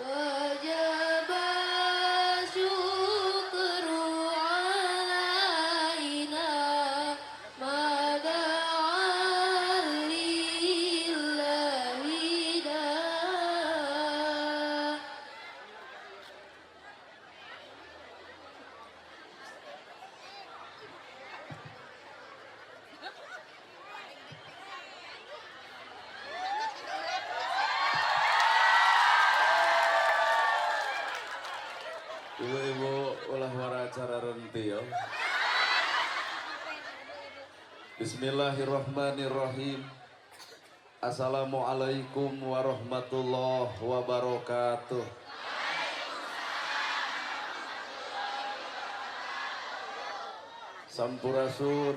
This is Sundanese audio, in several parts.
وجب الشكر علينا ما دعا لله داع. Ibu-ibu ulah waracara renti ya. Bismillahirrahmanirrahim. Assalamualaikum warahmatullahi wabarakatuh. Sampurasun.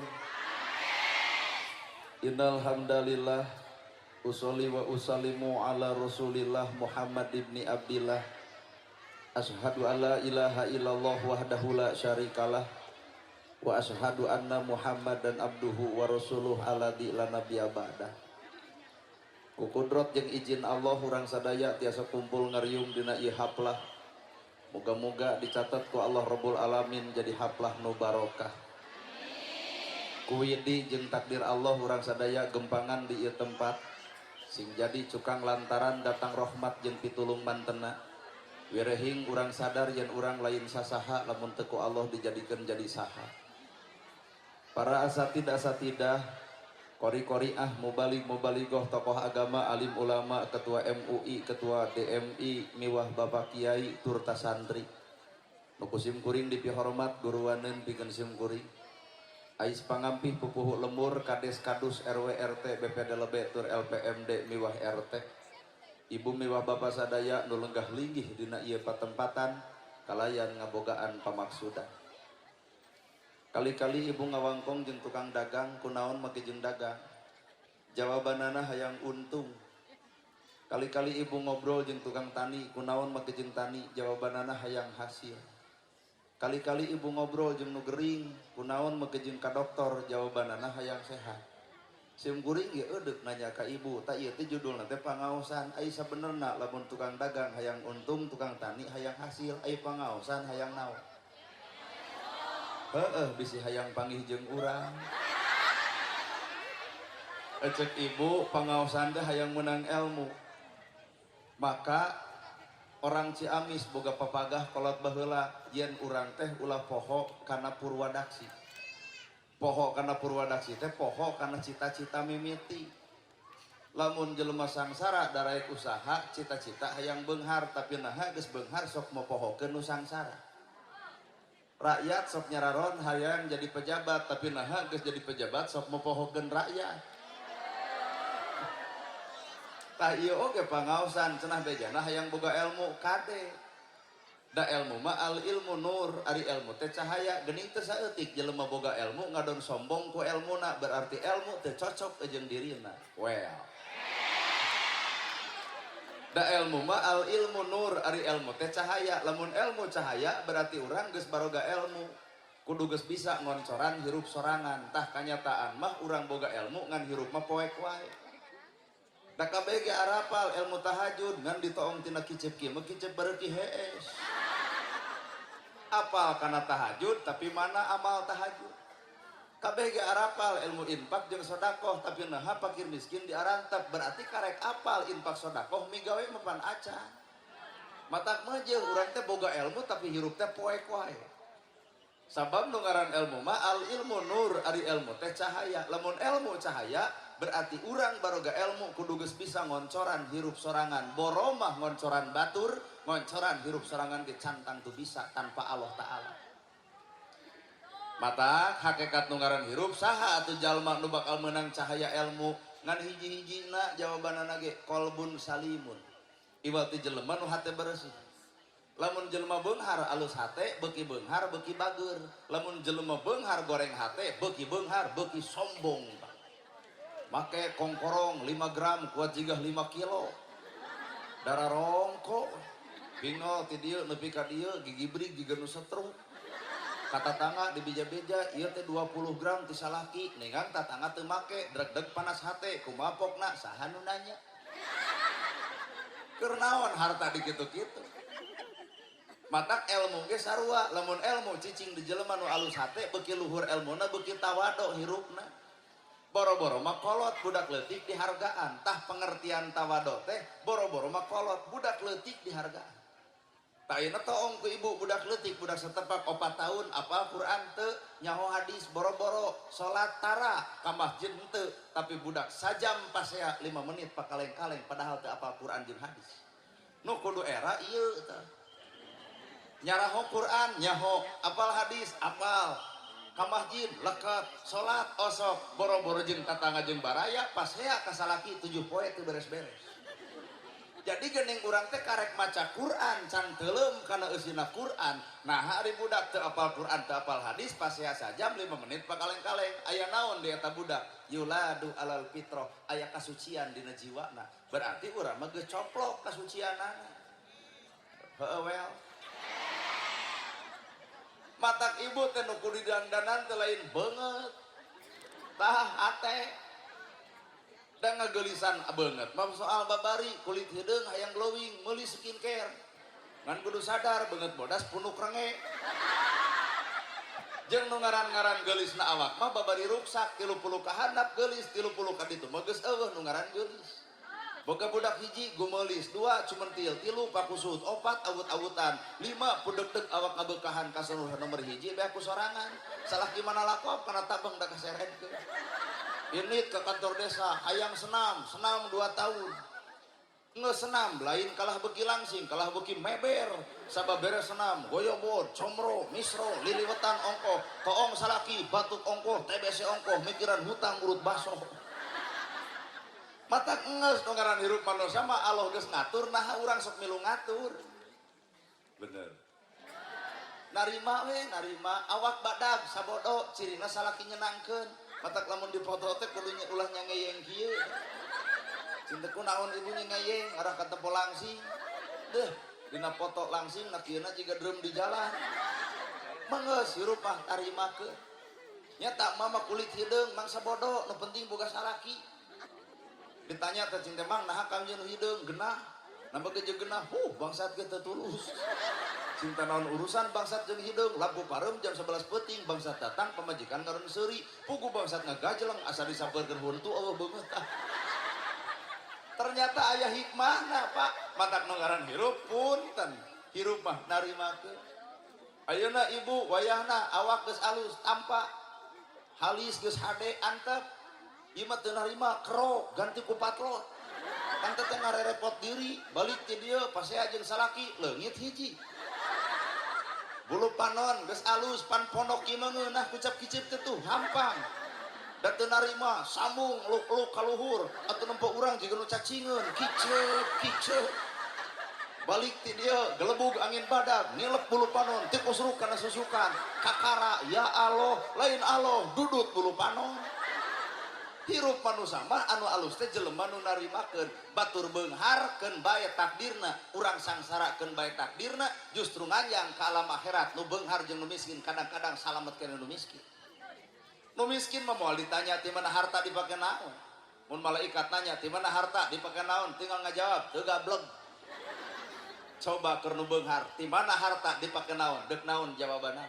Innal hamdalillah usolli wa usallimu ala Rasulillah Muhammad ibni Abdillah. Asyhadu alla ilaha illallah wahdahu la syarikalah wa asyhadu anna Muhammadan abduhu wa rasuluh alladzi la nabiyya ba'dah. Ku kudrot jeung izin Allah urang sadaya tiasa kumpul ngariung dina ieu haplah. Moga-moga dicatat ku Allah Rabbul Alamin jadi haplah nu barokah. Ku widi jeung takdir Allah urang sadaya gempangan di ieu tempat sing jadi cukang lantaran datang rahmat jeung pitulung mantena. Wirehing urang sadar yen urang lain sasaha lamun teu ku Allah dijadikeun jadi saha. Para asatid asatidah, kori-koriah, mubalig mubaligoh, tokoh agama, alim ulama, ketua MUI, ketua DMI, miwah bapak kiai, turta santri. Nu ku sim kuring dipihormat guruaneun pikeun sim kuring. Ais pangampih pupuhu lemur, kades kadus, RW RT, BPD lebe, tur LPMD, miwah RT. Ibu miwah bapak sadaya nu lenggah linggih dina ieu patempatan kalayan ngabogaan pamaksudan. Kali-kali ibu ngawangkong jeung tukang dagang kunaon make jeung dagang. Jawabanana hayang untung. Kali-kali ibu ngobrol jeung tukang tani kunaon make jeung tani, jawabanana hayang hasil. Kali-kali ibu ngobrol jeung nu gering kunaon make jeung ka dokter, jawabanana hayang sehat. Sim kuring ge eudeuh nanya ka ibu, tah ieu teh judulna teh pangaosan. Ai sabenerna lamun tukang dagang hayang untung, tukang tani hayang hasil, ai pangaosan hayang naon? Heeh, bisi hayang panggih jeung urang. Ecek ibu pangaosan teh hayang menang ilmu. Maka orang Ciamis boga papagah kolot baheula yen urang teh ulah poho kana purwadaksi. Poho kana purwadaksi teh poho kana cita-cita mimiti. Lamun jelema sangsara daraek usaha cita-cita hayang beunghar, tapi naha geus beunghar sok mopohokeun nu sangsara. Rakyat sok nyararon hayang jadi pejabat, tapi naha geus jadi pejabat sok mopohokeun rakyat. Tah ieu oge pangaosan cenah bejana hayang boga ilmu kade. Da ilmu mah al ilmu nur, ari ilmu teh cahaya, geuning teu saeutik jelema boga ilmu ngadon sombong ku elmuna, berarti ilmu teu cocok jeung dirina. Well. Da ilmu mah al ilmu nur, ari ilmu teh cahaya, lamun ilmu cahaya berarti urang geus baroga ilmu. Kudu geus bisa ngoncoran hirup sorangan. Tah kanyataan mah urang boga ilmu ngan hirup mah poek wae. Da kabeh ge arapal ilmu tahajud ngan ditoong tina kicep kieu mah kicep bareuki hees. Apal kana tahajud tapi mana amal tahajud? Kabeh ge arapal ilmu infak jeung sedekah tapi naha fakir miskin diarantep, berarti karek apal infak sedekah migawe mah pan acan. Matak mah jeung urang teh boga ilmu tapi hirup teh poek wae. Sabab nu ngaran ilmu mah al ilmu nur, ari ilmu teh cahaya. Lamun ilmu cahaya berarti urang baroga ilmu kudu geus bisa ngoncoran hirup sorangan. Boromah ngoncoran batur, ngoncoran hirup sorangan ge cantang tu bisa tanpa Allah Ta'ala. Mata hakikat nu ngaran hirup saha atuh jalma nu bakal meunang cahaya ilmu ngan hiji-hijina jawabanana ge kolbun salimun. Iwal ti jelema nu hate bersih. Lamun jelema beunghar alus hate beuki beunghar beuki bager. Lamun jelema beunghar goreng hate beuki beunghar beuki sombong. Make kongkorong 5 gram kuat jigah 5 kilo. Darah rongko. Bingo ti dieu nepi ka dieu gigi brig jiga nu setruk. Ka tatangga dibeja-beja ieu teh 20 gram ti salaki ningang tatangga teu make dregdeg panas hate kumaha pokna saha nu nanya. Keur naon harta di kitu-kitu. Matak ilmu ge sarua, lamun ilmu cicing di jelema nu alus hate beuki luhur elmuna beuki tawado hirupna. Boro-boro mah kolot budak leutik dihargaan. Tah pengertian tawado teh boro-boro mah kolot budak leutik dihargaan. Tah ayeuna toong ku ibu budak leutik budak setepak 4 tahun apal Quran teu, nyaho hadis boro-boro, salat tara ka masjid henteu, tapi budak sajam pasea 5 menit pakaleng-kaleng padahal teu apal Quran jeung hadis. Nu kudu era ieu tah. Nyaraho Quran nyaho, apal hadis apal, ka masjid leket, salat osok, boro-boro jeung tatangga jeung baraya pasea ka salaki 7 poe teu beres-beres. Jadi geuning urang teh karek maca Quran can teuleum kana eusina Quran. Nah ari budak teu apal Quran teu apal hadis pasea sajam 5 menit pakaleng-kaleng. Aya naon di eta budak? Yuladu alal fitrah, aya kasucian dina jiwana. Berarti urang mah geus coplok kasucianana. Heueuh well. Matak ibu teh nu kudu didandanan teh lain beungeut. Tah hate. Da ngageulisan beungeut mah soal babari kulit hideung hayang glowing meuli skincare. Ngan kudu sadar beungeut bodas punuk renge. Jeung nu ngaran-ngaran geulisna awak mah babari ruksak 30 ka handap geulis 30 ka ditu mah geus eueuh nu ngaran geulis. Boga budak hiji gumeulis, 2 cumentil, 3 pakusut, 4 awut-awutan, 5 pudegdeg awak ngabeukahan kaseluruhan nomor hiji beak ku sorangan. Salah gimana lakop kana tabeng da kaseredkeun. Ini ke kantor desa, hayang senam, senam 2 tahun. Nge senam, lain kalah beki langsing, kalah beki meber. Sabab beres senam, goyobod, comro, misro, liliwetan ongkoh, toong salaki, batuk ongkoh, TBC ongkoh, mikiran hutang urut baso. Matak ngeus nu ngaran hirup manusia mah Allah geus ngatur, naha urang sok milu ngatur. Bener. Narima we, narima awak badag sabodo, cirina salaki nyenangkeun. Matak lamun dipoto teh kudu ulah nyangeyeng kieu. Cinta ku naon ibu ngeyeng ngarah ka tempo langsing. Deuh, dina foto langsing na kieuna jiga drum di jalan. Manggeus hirup mah tarimakeun. Nyata mama kulit hideung mangsa bodo, nu penting boga salaki. Ditanya teh cinta mang naha kang jeung hideung genah. Nambah ge jeung genah, huh bangsat ge teu tulus. Cinta naon urusan bangsat jeung hideung, lampu pareum jam 11 peuting bangsat datang pamajikan ngaran seuri, pugu bangsat ngagajeleng asa disampeurkeun huntu eueuh beungeut tah. Ternyata aya hikmahna Pak, matak nu ngaran hirup punten, hirup mah narimakeun. Ayeuna ibu wayahna awak geus alus tampa, halis geus hade antep. Ieu mah teu narima kerok ganti ku patlot. Tante teh ngarerepot diri, balik ti dieu pasea jeung salaki leungit hiji. Bulu panon geus alus pan pondok ieu mah ngeunah kucap kicip teh tuh hampang. Da teu narima sambung luk-luk ka luhur atuh nempo urang jiga nu cacingeun kicep kicep. Balik ti dieu gelebug angin badag ngilep bulu panon tikus ruk kana susukan kakara ya Allah lain Allah dudut bulu panon. Hirup manusia mah anu alus teh jelema nu narimakeun batur beunghar keun bae takdirna urang sangsara keun bae takdirna justru nganjang ka alam akhirat nu beunghar jeung nu miskin kadang-kadang salamet kana nu miskin. Nu miskin mah moal ditanya ti mana harta dipake naon. Mun malaikat nanya ti mana harta dipake naon tinggal ngajawab teu gableg. Coba keur nu beunghar ti mana harta dipake naon deuk naon jawabanna.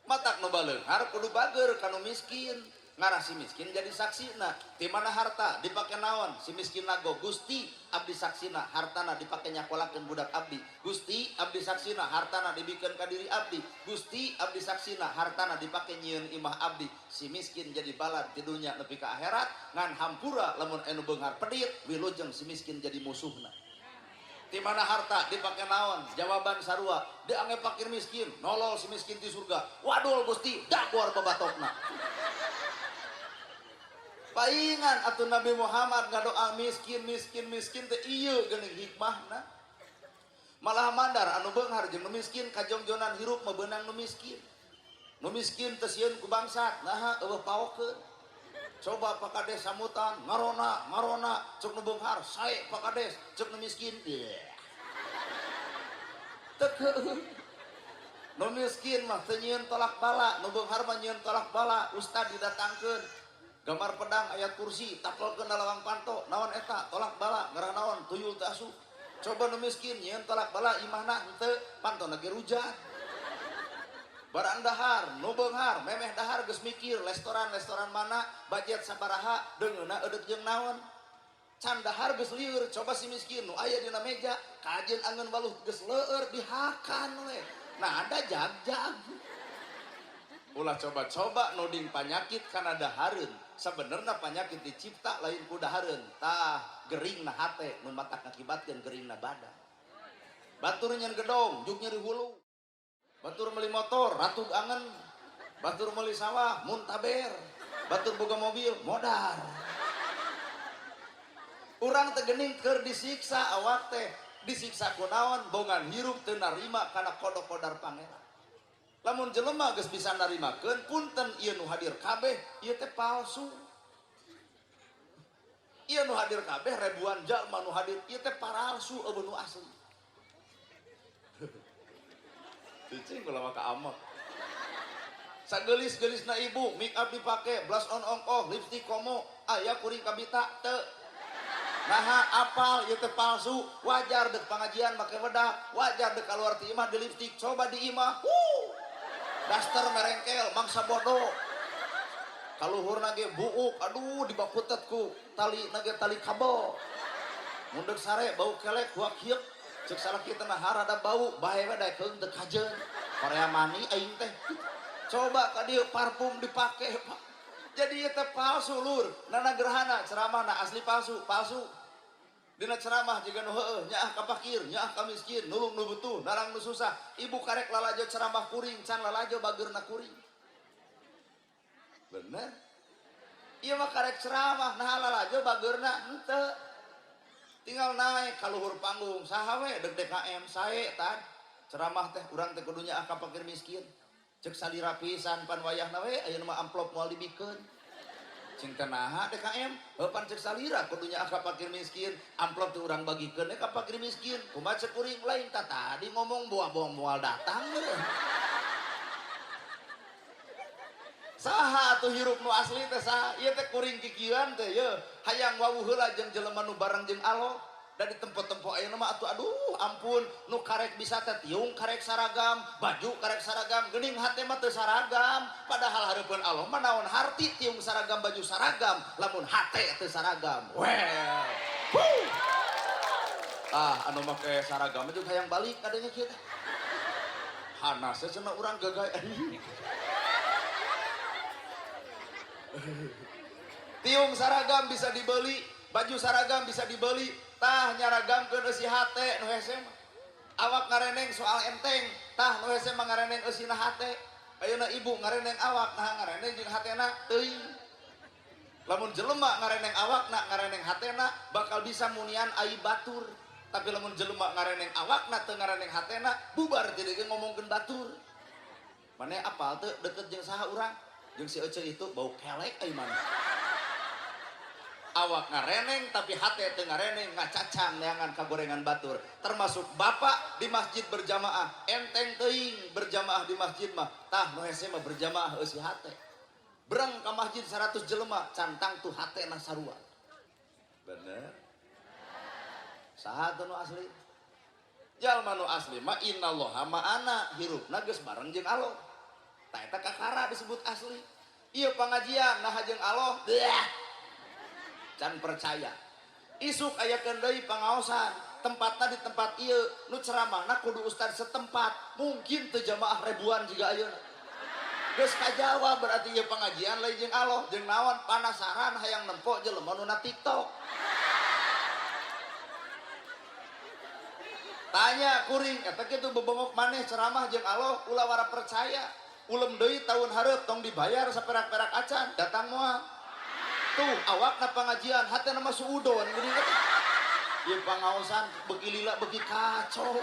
Matak nu baleunghar kudu bager ka nu miskin. Ngarah si miskin jadi saksina ti mana harta dipake naon si miskin nago Gusti abdi saksina hartana dipake nyakolakeun budak abdi Gusti abdi saksina hartana dibikeun ka diri abdi Gusti abdi saksina hartana dipake nyieun imah abdi si miskin jadi balad di dunya nepi ka akhirat ngan hampura lamun anu beunghar pedit wilujeng si miskin jadi musuhna. Ti mana harta dipake naon jawaban sarua dianggap fakir miskin nolol si miskin di surga wadul Gusti dagor babatokna. Paingan atuh Nabi Muhammad ngadoa miskin miskin miskin teh ieu geuning hikmahna. Malah mandar anu beunghar jeung nu miskin kajongjonan hirup mah beunang nu miskin. Nu miskin teu sieun ku bangsat naha eueuh paokeun. Coba Pak Kades samutan ngarona ngarona cek nu beunghar sae Pak Kades cek nu miskin. Teu keueuh. Nu miskin mah teu nyieun tolak bala, nu beunghar mah nyieun tolak bala, ustad didatangkeun. Gambar pedang ayat kursi tapelkeun lawang panto naon eta tolak bala ngarah naon tuyul teu asup. Coba nu miskin nyieun tolak bala imahna henteu pantona ge rujat. Barang dahar, nu beunghar, memeh dahar geus mikir restoran-restoran mana, budget sabaraha, deungeunna eudeuk jeung naon. Can dahar geus lieur, coba si miskin nu aya dina meja, kajeun angeun waluh geus leueur dihakan we. Nah ada jag-jag. Ulah coba-coba nuding panyakit kana dahareun. Sebenarnya panyakit dicipta lain ku dahareun. Tah geringna hate nu matak ngakibatkeun geringna badan. Batur nyen gedong, juk nyeri hulu. Batur meuli motor, ratug angen. Batur meuli sawah, muntaber. Batur boga mobil, modar. Urang teh geuning keur disiksa awak teh, disiksa ku naon? Bongan hirup teu narima kana kodok kodar pangeran. Lamun jelema geus bisa narimakeun, punten ieu nu hadir kabeh, ieu teh palsu. Ieu nu hadir kabeh ribuan jalma nu hadir, ieu teh paralsu eueuh nu asli. Cicing kula mah ka amek. Sageulis-geulisna ibu, make up dipake, blush on ongkoh, lipstick komo, aya kuring kabita teu. Naha apal ieu teh palsu, wajar dek pangajian make wedak, wajar dek kaluar ti imah di lipstick, coba di imah. Daster merengkel, mangsa bodoh. Kaluhurna ge buuk, aduh dibakutet ku tali na ge tali kabel. Mun deuk sare bau kelek huak hieuk. Ceuk salaki teh nah rada bau, bae we daekeun teu kajeun. Korea mani aing teh. Coba ka dieu parfum dipake, Pak. Jadi ieu teh palsu lur. Nana gerhana ceramahna asli palsu, palsu. Dina ceramah jiga nu heueuh, nyaah ka fakir, nyaah ka miskin, nulung nu butuh, narang nu susah. Ibu karek lalajo ceramah kuring, can lalajo bageurna kuring. Bener? Ieu mah karek ceramah, nah lalajo bageurna henteu. Tinggal naik ka luhur panggung, saha we deuk DKM sae tad. Ceramah teh urang teh kudu nyaah ka fakir miskin. Ceuk salira pisan pan wayahna we ayeuna mah amplop moal dibikeun. Cing teh naha DKM, heuh pan ceuk salira kudu nyaah ka fakir miskin, amplop teh urang bagikeun we ka fakir miskin. Kumaha ceuk kuring lain tah tadi ngomong buah-buah moal datang meureun. Saha atuh hirup nu asli teh saha? Ieu teh kuring kikieuan teh yeuh, hayang wawuh heula jeung jelema nu bareng jeung Allah. Da di tempo-tempo ayeuna mah atuh aduh ampun, nu karek bisa teh tiung karek saragam, baju karek saragam, geuning hate mah teu saragam. Padahal hareupeun Allah mah naon harti tiung saragam baju saragam, lamun hate teu saragam. Well. Huh. Ah, anu make saragam juga hayang balik kadenya kieu teh. Hanas cenah urang gagay. Tiung saragam bisa dibeli, baju saragam bisa dibeli, tah nyaragamkeun eusi hate nu hese mah. Awak ngareneng soal enteng, tah nu hese mah ngareneng eusina hate. Ayeuna ibu ngareneng awak, nah ngareneng jeung hatena teuing. Lamun jelema ngareneng awakna, ngareneng hatena bakal bisa munian ai batur. Tapi lamun jelema ngareneng awakna teu ngareneng hatena, bubar jadi ge ngomongkeun batur. Mane apal teu deket jeung saha urang? Jeung si Ece itu bau kelek ai mana. Awak ngareneng tapi hate teu ngareneng, ngacacang neangan kagorengan batur. Termasuk bapak di masjid berjamaah, enteng teuing berjamaah di masjid mah, tah nu hese mah berjamaah eusi hate. Berang ka masjid 100 jelema, cantang tuh hatena sarua. Bener? Saha teu nu asli? Jalma nu asli mah innallaha ma'ana, hirupna geus bareng jeung Allah. Tah eta kakara disebut asli. Ieu pangajian nah jeung Allah, deuh. Can percaya. Isuk aya deui pangaosan, tempatna di tempat ieu, nu ceramahna kudu ustad setempat, mungkin teu jamaah ribuan jiga ayeuna. Geus kajawab berarti ieu pangajian lain jeung Allah, jeung naon panasaran hayang nempo jelema nu na TikTok. Tanya kuring eta kitu bebongok maneh ceramah jeung Allah ulah wara percaya. Ulem deui tahun hareup tong dibayar saperak-perak acan, datang moal. Tuh awakna pangajian hatena mah suudon geuning eta. Ieu pangaosan beuki lila beuki kacau.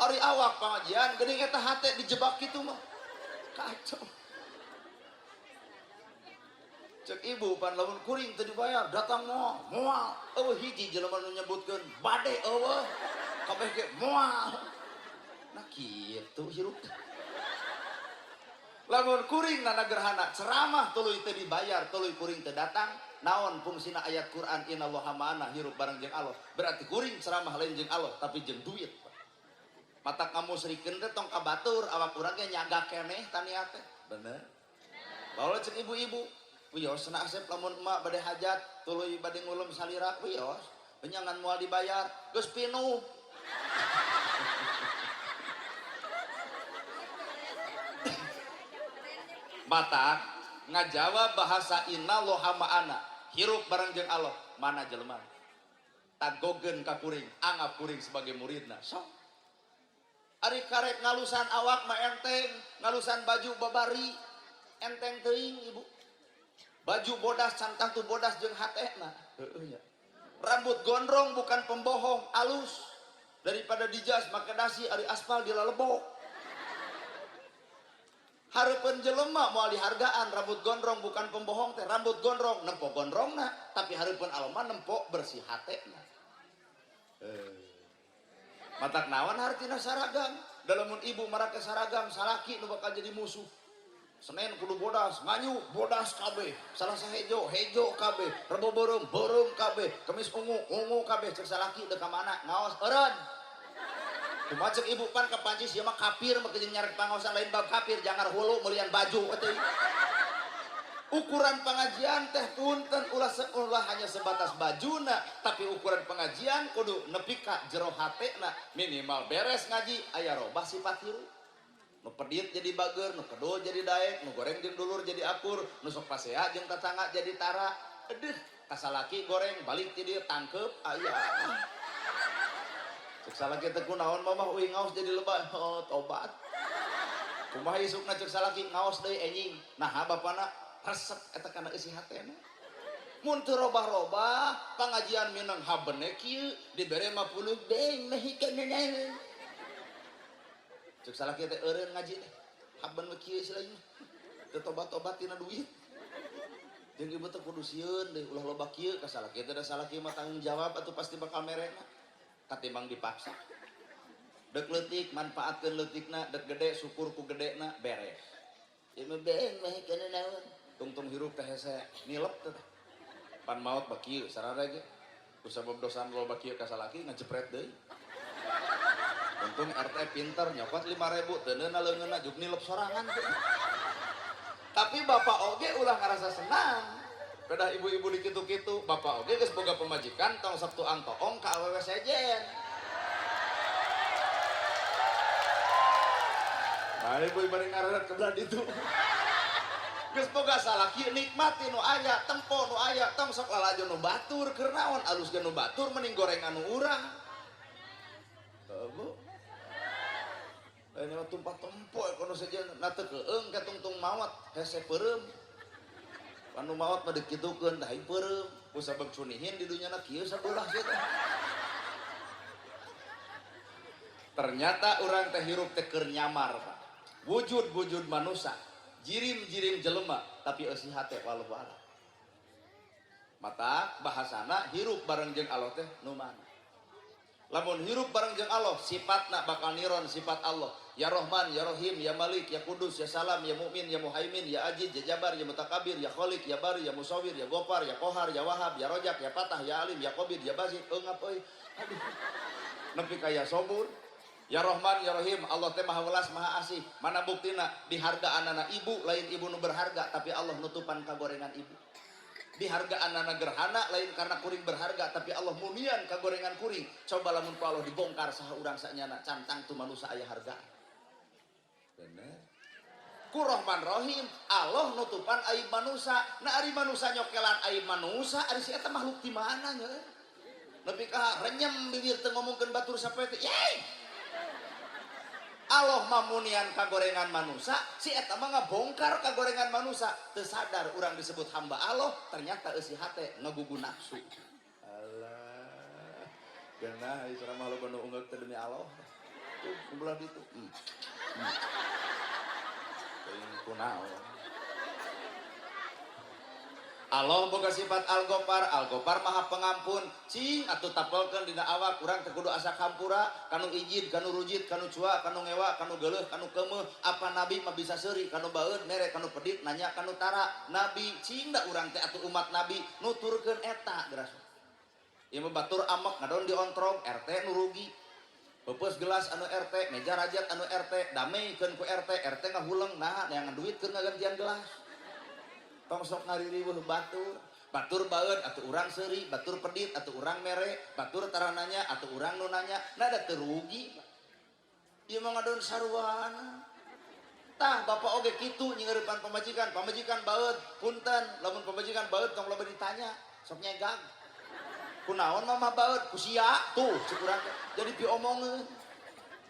Ari awak pangajian geuning eta hate dijebak kitu mah. Kacau. Cek ibu pan lamun kuring teu dibayar datang moal, moal. Eueuh hiji jelema nu nyebutkeun bade eueuh. Kabeh ge moal. Nah kitu hirup. Lamun kuring nana gerhana ceramah tuluy teu dibayar, tuluy kuring teu datang, Naon fungsina ayat Quran innallaha ma'ana hirup bareng jeung Allah. Berarti kuring ceramah lain jeung Allah tapi jeung duit. Mata kamu serikeun teh tong ka batur awak urang ge nyaga keneh taniat teh. Bener. Bawa cek ibu-ibu, wios cenah Asep lamun emak bade hajat tuluy bade ngulem salira wios, benyangan moal dibayar, geus pinuh. Mata ngajawab bahasa innallaha ma'ana hirup bareng jeung Allah mana jelema tagogeun ka kuring anggap kuring sebagai muridna sok ari karek ngalusan awak mah enteng ngalusan baju babari enteng teuing ibu baju bodas cantang tu bodas jeung hatena heueuh nya rambut gondrong bukan pembohong alus daripada dijas make dasi ari aspal dilalebok. Hareupeun jelema moal dihargaan rambut gondrong bukan pembohong teh rambut gondrong nempo gondrongna tapi hareupeun alma nempo bersih hatena. Matak naon hartina saragam dalamun ibu marake saragam salaki nu bakal jadi musuh. Senin kudu bodas nganyu bodas kabeh Salasa hejo hejo kabeh Rebo beureum beureum kabeh Kemis ungu ungu kabeh cek salaki deuk ka mana ngaos eureun. Kumaha cek ibu pan kapanci sia mah kafir mah jeung nyarek pangaosan lain bab kafir jangar hulu meulian baju teh. Ukuran pengajian teh punten ulah ulah hanya sebatas bajuna tapi ukuran pengajian kudu nepi ka jero hatena minimal beres ngaji aya robah sifat hirup. Nu pedit jadi bager, nu kedul jadi daek, nu goreng jeung dulur jadi akur, nu sok pasea jeung tetangga jadi tara. Aduh, kasalaki goreng balik ti dieu tangkeup aya. Cek salaki teh kunaon mamah uing ngaos jadi lebah, oh tobat. Kumaha isukna cek salaki ngaos deui enjing. Naha bapana resep eta kana eusi hatena. Mun teu robah-robah pangajian minang habene kieu dibere 50 deng mah hikeun. Cek salaki teh eureun ngaji teh. Haben we kieu si lain. Teu tobat-tobat tina duit. Jeung ieu teh kudu sieun deui ulah loba kieu ka salaki teh da salaki mah tanggung jawab atuh pasti bakal merena. Katimbang dipaksa. Dek leutik manfaatkeun leutikna, dek gede syukur ku gedena beres. Ieu mah beeng mah kana naon. Tungtung hirup teh hese nilep teh. Pan maot bakieu sarare ge. Ku sabab dosan loba kieu ka salaki ngajepret deui. Untung RT pinter nyokot 5.000 teu neuna leungeunna juk nilep sorangan teh. Tapi bapak oge ulah ngarasa senang. Pedah ibu-ibu di kitu-kitu, bapak oge geus boga pemajikan tong Sabtu angtoong ka awewe sejen. Nah, ibu bari ngareret ke belah ditu. Geus boga salaki nikmati nu aya, tempo nu aya, tong sok lalajo nu batur keur naon alus ge nu batur mending gorengan nu urang. Teu Bu. Lain mah tumpah tempo kono sejen na teu keung ka tungtung maot hese peureum. Anu maot mah dikitukeun tah peureum ku sabab cunihin di dunyana kieu sabelah sia teh. Ternyata urang teh hirup teh keur nyamar Pak. Wujud-wujud manusia, jirim-jirim jelema tapi eusi hate walau ala. Mata bahasana hirup bareng jeung Allah teh nu mana? Lamun hirup bareng jeung Allah sifatna bakal niron sifat Allah. Ya Rahman, Ya Rahim, Ya Malik, Ya Kudus, Ya Salam, Ya Mu'min, Ya Muhaimin, Ya Ajiz, Ya Jabar, Ya Mutakabir, Ya Khalik, Ya Bari, Ya Musawir, Ya Gofar, Ya Kohar, Ya Wahab, Ya Rojak, Ya Patah, Ya Alim, Ya Qobid, Ya Basit, eungap euy. Aduh. Nepi ka ya Sobur. Ya Rahman, Ya Rahim, Allah teh Maha Welas, Maha Asih. Mana buktina dihargaanana ibu lain ibu nu berharga tapi Allah nutupan kagorengan ibu. Dihargaanana gerhana lain karena kuring berharga tapi Allah munian kagorengan kuring. Coba lamun ku Allah dibongkar saha urang sanyana cantang tu manusia aya harga. Bener. Ku Rahman Rahim Allah nutupan aib manusia. Nah ari manusia nyokelan aib manusia ari si eta makhluk di mana nya? Nepi ka renyem bibir teu ngomongkeun batur sapoe teh. Yeay! Allah mamunian kagorengan manusia, si eta mah ngabongkar kagorengan manusia. Teu sadar urang disebut hamba Allah, ternyata eusi hate ngagugu nafsu. Alah. Geunah ieu ceramah loba nu ungeuk teh demi Allah. Tuh belah ditu. Teuing kunaon. Allah boga sifat Al-Ghaffar, Al-Ghaffar Maha Pengampun. Cing atuh tapelkeun dina awak urang teh kudu asa kampura, kanu ijid, kanu rujit, kanu cua, kanu ngewa, kanu geuleuh, kanu keumeuh. Apa nabi mah bisa seuri, kanu baeud, mere kanu pedit, nanya kanu tara. Nabi cing da urang teh atuh umat nabi nuturkeun eta geras. Ieu mah batur amek ngadon diontrog, RT nu rugi. Peupeus gelas anu RT, meja rajat anu RT, dameikeun ku RT, RT ngahuleng naha neangan duit keur ngagantian gelas. Tong sok ngaririweuh batur. Batur baeud atuh urang seuri, batur pedit atuh urang mere, batur tara nanya atuh urang nu nanya. Nah da teu rugi. Ieu mah ngadon saruana. Tah bapak oge kitu nyingeurepan pamajikan, pamajikan baeud, punten, lamun pamajikan baeud tong loba ditanya, sok nyegag. Kunaon mama baeud, ku sia tuh cek urang teh. Jadi piomongeun.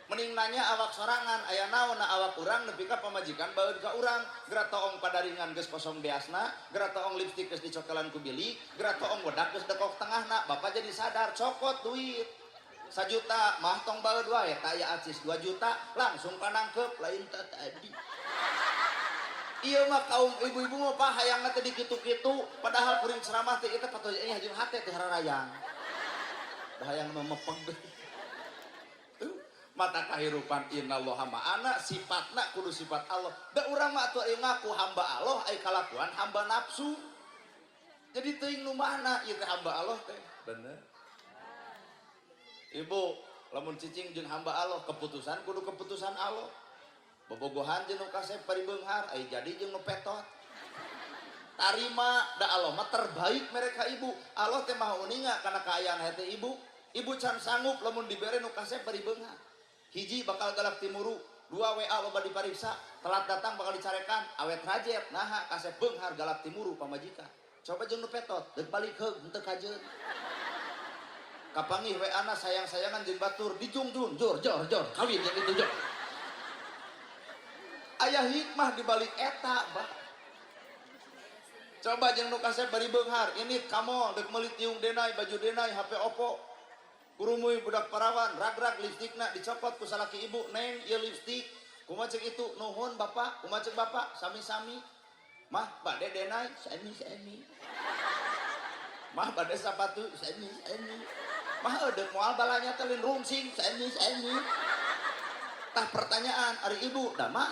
Mending nanya awak sorangan, aya naon na awak urang nepi ka pamajikan baeud ka urang. Geura toong padaringan geus kosong beasna, geura toong lipstik geus dicokelan ku bilik, geura toong wedak geus dekok tengahna, bapak jadi sadar cokot duit. 1 juta mah tong baeud wae, tah aya acis 2 juta langsung panangkep lain teh tadi. Ieu mah kaum ibu-ibu mah pak hayangna teh dikitu-kitu, padahal kuring ceramah teh ieu teh patoy ini jeung hate teh hararayang. Da hayang mah mepeng. Mata kahirupan innallaha ma'ana sifatna kudu sifat Allah. Da urang mah atuh ngaku hamba Allah ai kalakuan hamba nafsu. Jadi teuing nu mana ieu teh hamba Allah teh. Bener. Ibu, lamun cicing jeung hamba Allah, keputusan kudu keputusan Allah. Bobogohan jeung nu kasep bari beunghar, ai jadi jeung nu petot. Tarima da Allah mah terbaik mereka ibu. Allah teh maha uninga kana kaayaan hate ibu. Ibu can sanggup lamun dibere nu kasep bari beunghar. Hiji bakal galak timuru, dua WA loba dipariksa, telat datang bakal dicarekan, awet rajet, naha kasep beunghar galak timuru pamajikan. Coba jeung nu petot, deuk balik heug henteu kajeun. Kapanggih WA na sayang-sayangan jeung batur dijungjung jor jor jor kawin yang itu jor. Aya hikmah di balik eta, bah. Coba jeung nu kasep bari beunghar, ini kamu deuk meuli tiung denai, baju denai, HP Oppo. Kurumuy budak parawan, rag-rag lipstikna dicopot ku salaki ibu, neng ieu lipstik. Kumaha ceuk itu? Nuhun bapak, kumaha ceuk bapak? Sami-sami. Mah bade denai, sami-sami. Mah bade sapatu, sami-sami. Mah deuk moal balanya teh lain rungsing, sami-sami. Tah pertanyaan ari ibu, da mah.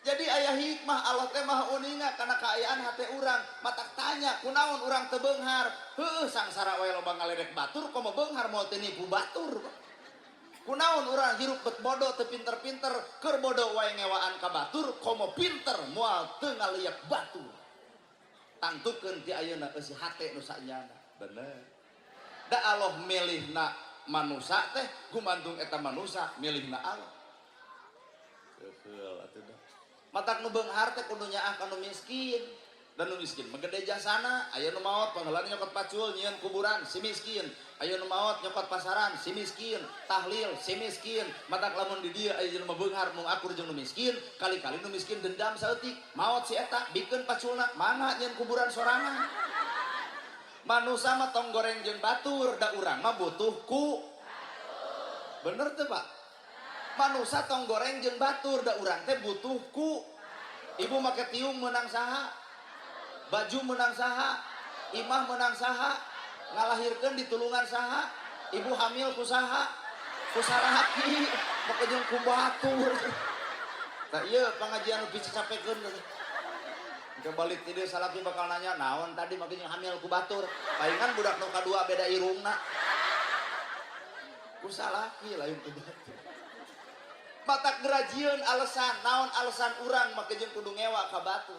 Jadi aya hikmah Allah teh maha uninga kana kaayaan hate urang. Matak tanya kunaon urang teu beunghar? Heueuh sangsara wae loba ngaledek batur komo beunghar moal teu nipu batur. Kunaon urang hirup bet bodoh teu pinter-pinter, keur bodoh wae ngewaan ka batur komo pinter moal teu ngaliak batur. Tangtukeun ti ayeuna eusi hate nu sanyana. Bener. Da Allah milihna manusa teh gumantung eta manusa milihna Allah. Keheul atuh dah. Matak nu beunghar teh kudu nyaah ka nu miskin. Dan nu miskin mah gede jasana, aya nu maot pangheulana nyokot pacul nyieun kuburan si miskin, aya nu maot nyokot pasaran si miskin, tahlil si miskin. Matak lamun di dieu aya jelema beunghar mung akur jeung nu miskin, kali-kali nu miskin dendam saeutik, maot si eta bikeun paculna, mangga nyieun kuburan sorangan. Manusa mah tong goreng jeung batur, da urang mah butuh ku. Bener teu, Pak? Manusa tong goreng jeung batur, da urang teh butuh ku. Ibu make tiung menang saha? Baju menang saha? Imah menang saha? Ngalahirkeun ditulungan saha? Ibu hamil ku saha? Ku salaki, make jeung ku batur. Tah ieu pangajian nu dicapekeun. Engke balik ti dieu salaki bakal nanya, naon tadi make jeung hamil ku batur? Palingan budak nu kadua beda irungna. Ku salaki lain ku batur. Matak gerajieun alasan, naon alasan urang make jeung kudu ngewa ka batur.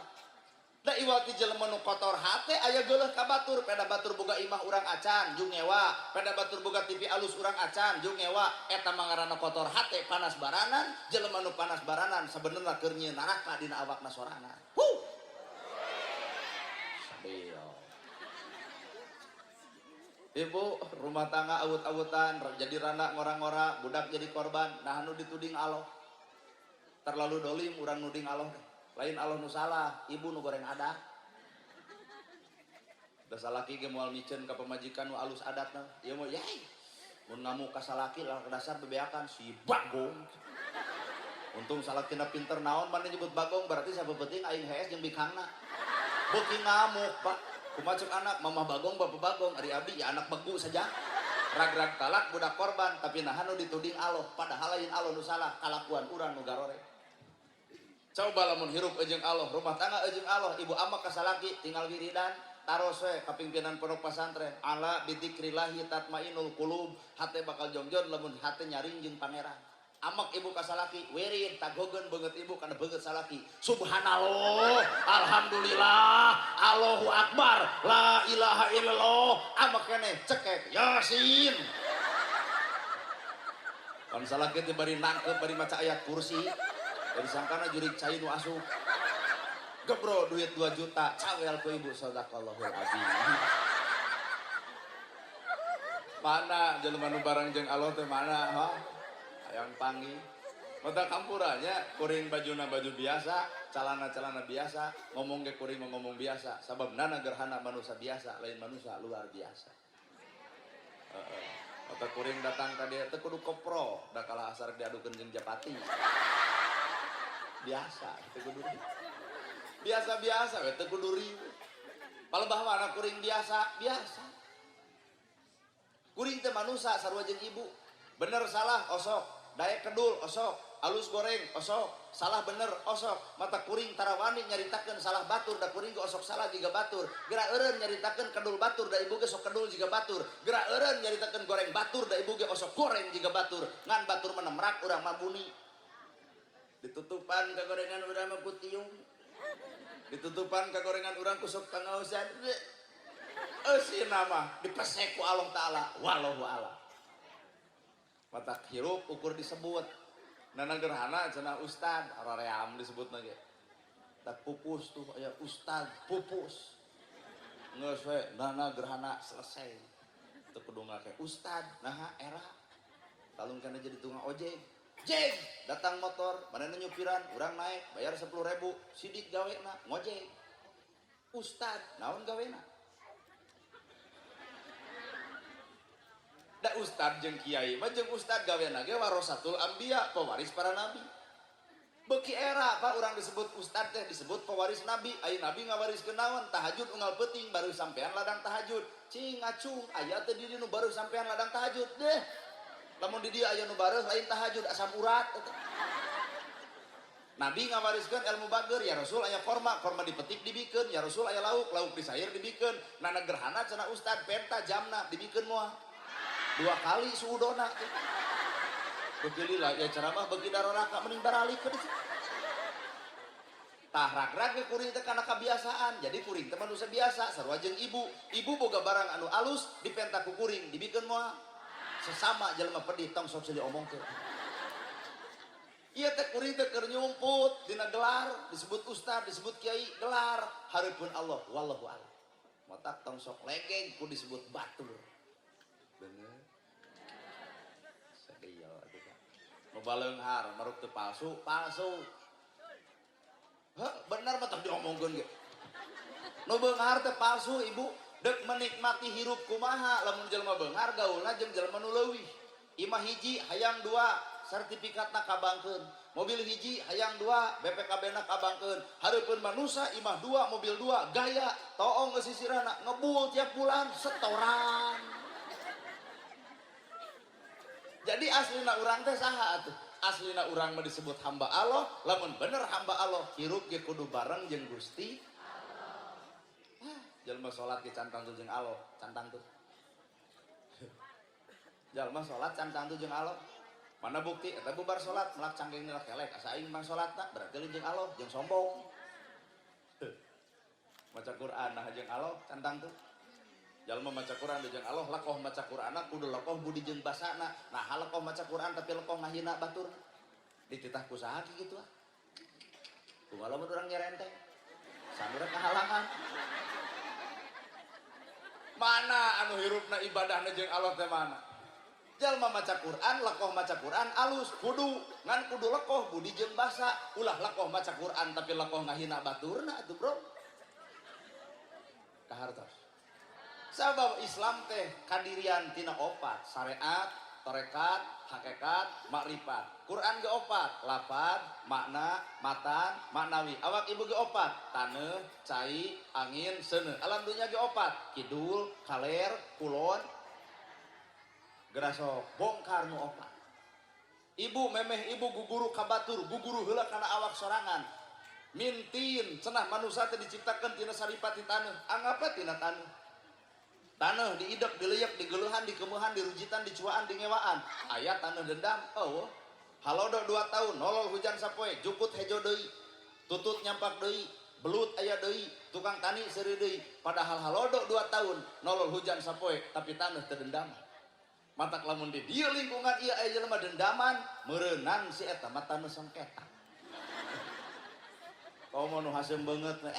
Da iwal ti jelema nu kotor hate aya geuleuh ka batur, peda batur boga imah urang acan jung ngewa, peda batur boga TV alus urang acan jung ngewa, eta mah ngaranna kotor hate panas baranan, jelema nu panas baranan sabenerna keur nyieun neraka dina awakna sorangan. Huh. Sabeo. Ibu rumah tangga awut-awutan jadi randa ngora-ngora, budak jadi korban, nah nu dituding Allah. Terlalu dolim urang nuding Allah. Lain Allah nu salah, ibu nu goreng adat. Da salaki ge moal miceun ka pamajikan nu alus adatna. Ieu mah yai. Mun ngamuk ka salaki lah dasar bebeakan si bagong. Untung salakina pinter naon mana nyebut bagong berarti sabepeting aing hees jeung bikangna. Beuki ngamuk, Pak. Kumaha ceuk anak, mamah bagong, bapak bagong, ari abdi ya anak begu saja. Rag-rag talak budak korban, tapi naha nu dituding Allah, padahal lain Allah nu salah, kalakuan urang nu garore. Coba lamun hirup jeung Allah, rumah tangga jeung Allah, ibu amak ka salaki tinggal wiridan, taros we ka pimpinan pondok pesantren, ala bidzikrillahi tatmainul qulub, hate bakal jongjon lamun hate nyaring jeung pangeran. Amak ibu ka salaki, wirid tagogeun beungeut ibu kana beungeut salaki. Subhanallah, alhamdulillah, Allahu akbar, la ilaha illallah. Amak keneh cekek Yasin. Pan salaki teh bari nangkep bari maca ayat kursi. Dari sangkana jurig cai nu asup. Gebro duit 2 juta, cawel ku ibu sadaqallahul azim. Mana jelema nu bareng jeung Allah teh mana, ha? Hayang panggih. Mata kampuranya kuring bajuna baju biasa, calana-calana biasa, ngomong ge kuring ngomong biasa. Sabab nana gerhana manusia biasa, lain manusia luar biasa. Mata kuring datang ka dieu teh kudu kopro, da kalah asar diadukeun jeung japati. Biasa, teu kudu. Biasa-biasa we teu kudu riweuh. Palebah mana kuring biasa, biasa. Kuring teh manusia sarua jeung ibu. Bener salah osok, daek kedul osok, alus goreng osok, salah bener osok, mata kuring tarawani nyaritakeun salah batur da kuring ge osok salah jiga batur, geura eureun nyaritakeun kedul batur da ibu ge sok kedul jiga batur, geura eureun nyaritakeun goreng batur da ibu ge osok goreng jiga batur, ngan batur mah nemrak urang mah buni. Ditutupan ka gorengan urang mah putiung. Ditutupan ka gorengan urang ku sok pangaosan. Eusina mah dipesek ku Allah Taala, wallahu a'lam. Mata hirup ukur disebut. Nana gerhana cenah ustad, araream disebutna ge. Tak pupus tuh aya ustad pupus. Geus we nana gerhana selesai. Teu kudu ngake ustad, naha era. Talung kana jadi tukang ojek. Jeng, datang motor, manehna nyupiran, urang naik, bayar 10.000, sidik gawena, ngojek. Ustad, naon gawena? Da ustad jeung kiai mah jeung ustad gawena ge warasatul anbiya, pewaris para nabi. Beuki era Pak urang disebut ustad teh disebut pewaris nabi, aya nabi ngawariskeun naon? Tahajud unggal peuting baru sampean ladang tahajud. Cing ngacung aya teh di dieu nu baru sampean ladang tahajud deh. Lamun di dieu aya nu bareuh lain tahajud asam urat. Nabi ngawariskeun ilmu bager, ya Rasul aya korma, korma dipetik dibikeun, ya Rasul aya lauk, lauk disair dibikeun. Nana gerhana cenah ustad penta jamna dibikeun moal. 2 kali suudona. Beuki lila ya ceramah beuki daroraka mending baralik ke ditu. Tah rag-rag ge kuring teh kana kabiasaan. Jadi kuring teh manusia biasa sarua jeung ibu. Ibu boga barang anu alus dipenta ku kuring dibikeun moal. Sesama jelema pedih tong sok silih omongkeun. Ieu teh kuring teh keur nyumput dina gelar disebut ustad disebut kiai gelar hareupeun Allah wallahu a'lam. Matak tong sok legeg ku disebut batur. Bener. Sakieu atuh Pak. Nu baleunghar maruk teu palsu, palsu. Heh, bener mah tong diomongkeun ge. Nu beunghar teh palsu ibu, dek menikmati hirup kumaha lamun jelema beunghar gaulna jeung jelema nu leuwih. Imah hiji hayang 2, sertifikatna kabangkeun. Mobil hiji hayang 2, BPKB-na kabangkeun. Hareupeun manusa imah 2, mobil 2, gaya toong geus sisirana ngebul tiap bulan setoran. Jadi aslina urang teh saha atuh? Aslina urang mah disebut hamba Allah, lamun bener hamba Allah hirup ge kudu bareng jeung Gusti Allah. Jelema salat ge can tangtu jeung Allah, can tangtu. Jalma salat can tangtu jeung Allah. Mana bukti eta bubar salat melak cangkeng nilak kelek asa aing mang salatna berarti lain jeung Allah, jeung sombong. Maca Quran nah jeung Allah can tangtu. Jalma maca Quran jeung Allah lekoh maca Quranna kudu lekoh budi jeung basana. Nah lekoh maca Quran tapi lekoh ngahina batur. Dititah ku saha kitu ah. Kumaha lamun urang nyerenteng? Samurah kahalangan. Mana anu hirupna ibadahna jeung Allah teh mana? Jalma maca Quran, lekoh maca Quran alus kudu ngan kudu lekoh budi jeung basa. Ulah lekoh maca Quran tapi lekoh ngahina baturna atuh bro. Kahartos. Sabab Islam teh kadirian tina opat, syariat, torekat, hakikat, makrifat. Quran ge opat, lapad, makna, matan, maknawi. Awak ibu ge opat, taneuh, cai, angin, seuneu. Alam dunya ge opat, kidul, kaler, kulon. Geura sok bongkar nu opat. Ibu memeh ibu guguru ka batur, guguru heula kana awak sorangan. Mintin cenah manusia teh diciptakeun tina saripati taneuh, anggaplah tina taneuh. Taneuh diidek, dileyek, digeuleuhan, dikemeuhan, dirujitan, dicuaan, dingewaan. Aya taneuh dendam, eueuh. Halodo 2 tahun, nolol hujan sapoe, jukut hejo deui, tutut nyampak deui, belut aya deui, tukang tani seuri deui. Padahal halodo 2 tahun, nolol hujan sapoe, tapi taneuh teu dendam. Matak lamun di dieu lingkungan ieu aya jelema dendaman, meureunan si eta mah taneuh sengketa. Komo nu haseum beungeut mah,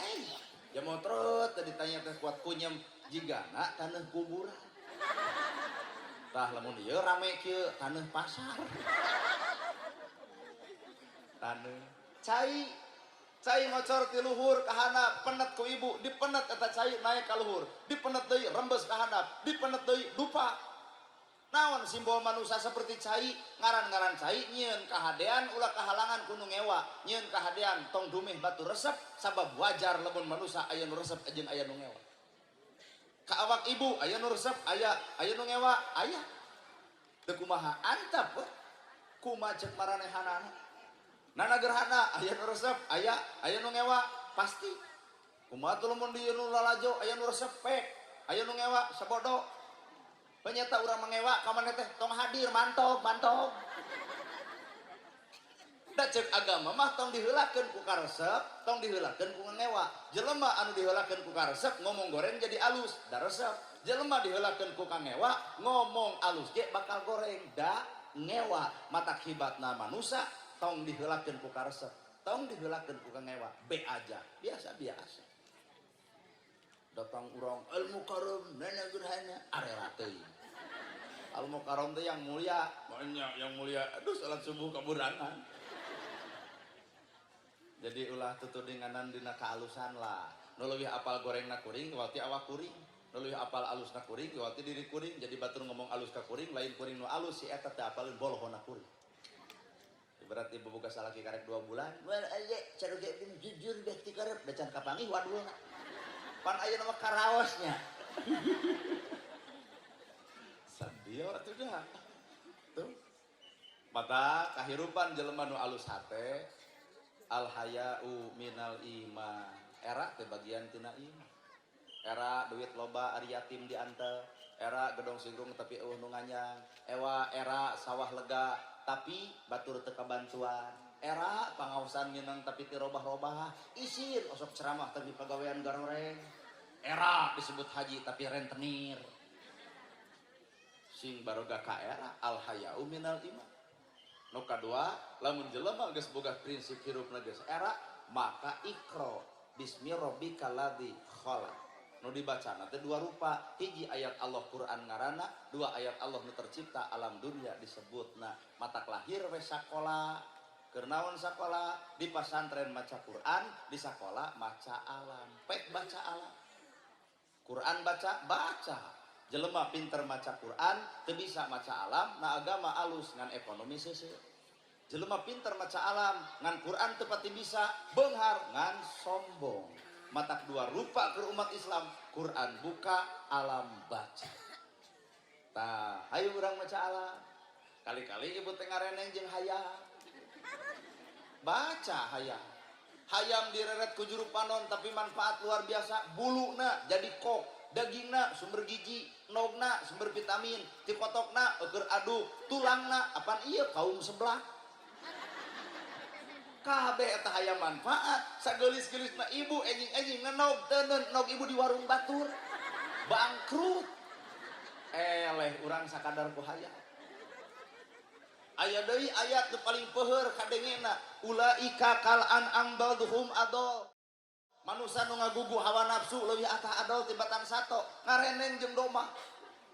jamotreut teh ditanya teh kuat kunyem jigana taneuh kuburan. Tah lamun ieu rame kieu taneuh pasar. Taneuh cai, cai ngocor ti luhur ka handap, penet ku ibu, dipenet eta cai naik ka luhur, dipenet deui rembes ka handap, dipenet deui dupa. Naon simbol manusia seperti cai, ngaran-ngaran cai nyieun kahadean ulah kahalangan ku nu ngewa, nyieun kahadean tong dumeh batu resep sabab wajar lamun manusia aya nu resep jeung aya nu ngewa. Ka awak ibu aya nu resep, aya nu ngewa, aya. Teu kumaha antap we. Kumaha ceuk maranehanana. Nana gerhana aya nu resep, aya nu ngewa, pasti. Kumaha tuh lamun di nu lalajo aya nu resep pek, aya nu ngewa sabodo. Penyata urang mengewa ka maneh teh tong hadir mantog mantog. Da ceuk agama mah tong diheulakeun ku karesep, tong diheulakeun ku ngewa. Jelema anu diheulakeun ku karesep ngomong goreng jadi alus, da resep. Jelema diheulakeun ku kangewa ngomong alus ge bakal goreng, da ngewa. Matak hibatna manusa tong diheulakeun ku karesep, tong diheulakeun ku kangewa. Be aja, biasa-biasa. Datang urang ilmu karam nana gerhana arera teuing. Al Mukarram teh yang mulia, banyak yang mulia. Aduh, salat subuh kaburangan. Jadi ulah tutudinganan dina kaalusan lah. Nu leuwih apal gorengna kuring, wati awak kuring. Nu leuwih apal alusna kuring, wati diri kuring. Jadi batur ngomong alus ka kuring, lain kuring nu alus si eta teh apaleun bolohona kuring. Ibarat ibu boga salaki karek 2 bulan, well aya caroge bin jujur beh ti karep da can kapanggih wadulna. Pan aya nama karaosnya. Sadio atuh dah. Tuh. Mata kahirupan jelema nu alus hate al haya'u minal iman. Era teh bagian tina iman. Era duit loba ari yatim diantel, era gedong singkrung tapi eueuh nu nganyang, ewa era sawah lega tapi batur teu kabantuan. Era pangaosan minang tapi teu robah-robah, isin osok ceramah tapi pagawean garoreng. Era disebut haji tapi rentenir. Sing baroga ka era al haya'u minal iman. Nu kadua, lamun jelema geus boga prinsip hirupna geus era, maka iqra bismi rabbikal ladzi khalaq. Nu dibacana teh dua rupa, hiji ayat Allah Quran ngaranna, dua ayat Allah nu tercipta alam dunia disebutna. Matak lahir we sakola, keur naon sakola? Di pasantren maca Quran, di sakola maca alam. Pek baca alam. Quran baca, baca. Jelema pinter maca Quran, teu bisa maca alam, na agama alus ngan ekonomi seuseuh. Jelema pinter maca alam, ngan Quran teu pati bisa, beunghar ngan sombong. Matak dua rupa ke umat Islam, Quran buka, alam baca. Tah, hayu urang maca alam. Kali-kali ibu teh ngareneng jeung hayam. Baca hayam. Hayam direret ku juru panon tapi manfaat luar biasa, buluna jadi kok, dagingna sumber gizi, nogna sumber vitamin, tikotokna eueur aduk, tulangna apan ieu kaum sebelah. Kabeh eta hayam manfaat, sageulis-geulisna ibu enjing-enjing ngenog teuneun nog ibu di warung batur. Bangkrut. Eleh urang sakadar ku hayam. Aya deui ayat nu paling peuheur kadengena, ulaika kal an'am balduhum adol. Manusa nu ngagugu hawa nafsu leuwih atah adol tibatan sato, ngareneng jeung doma.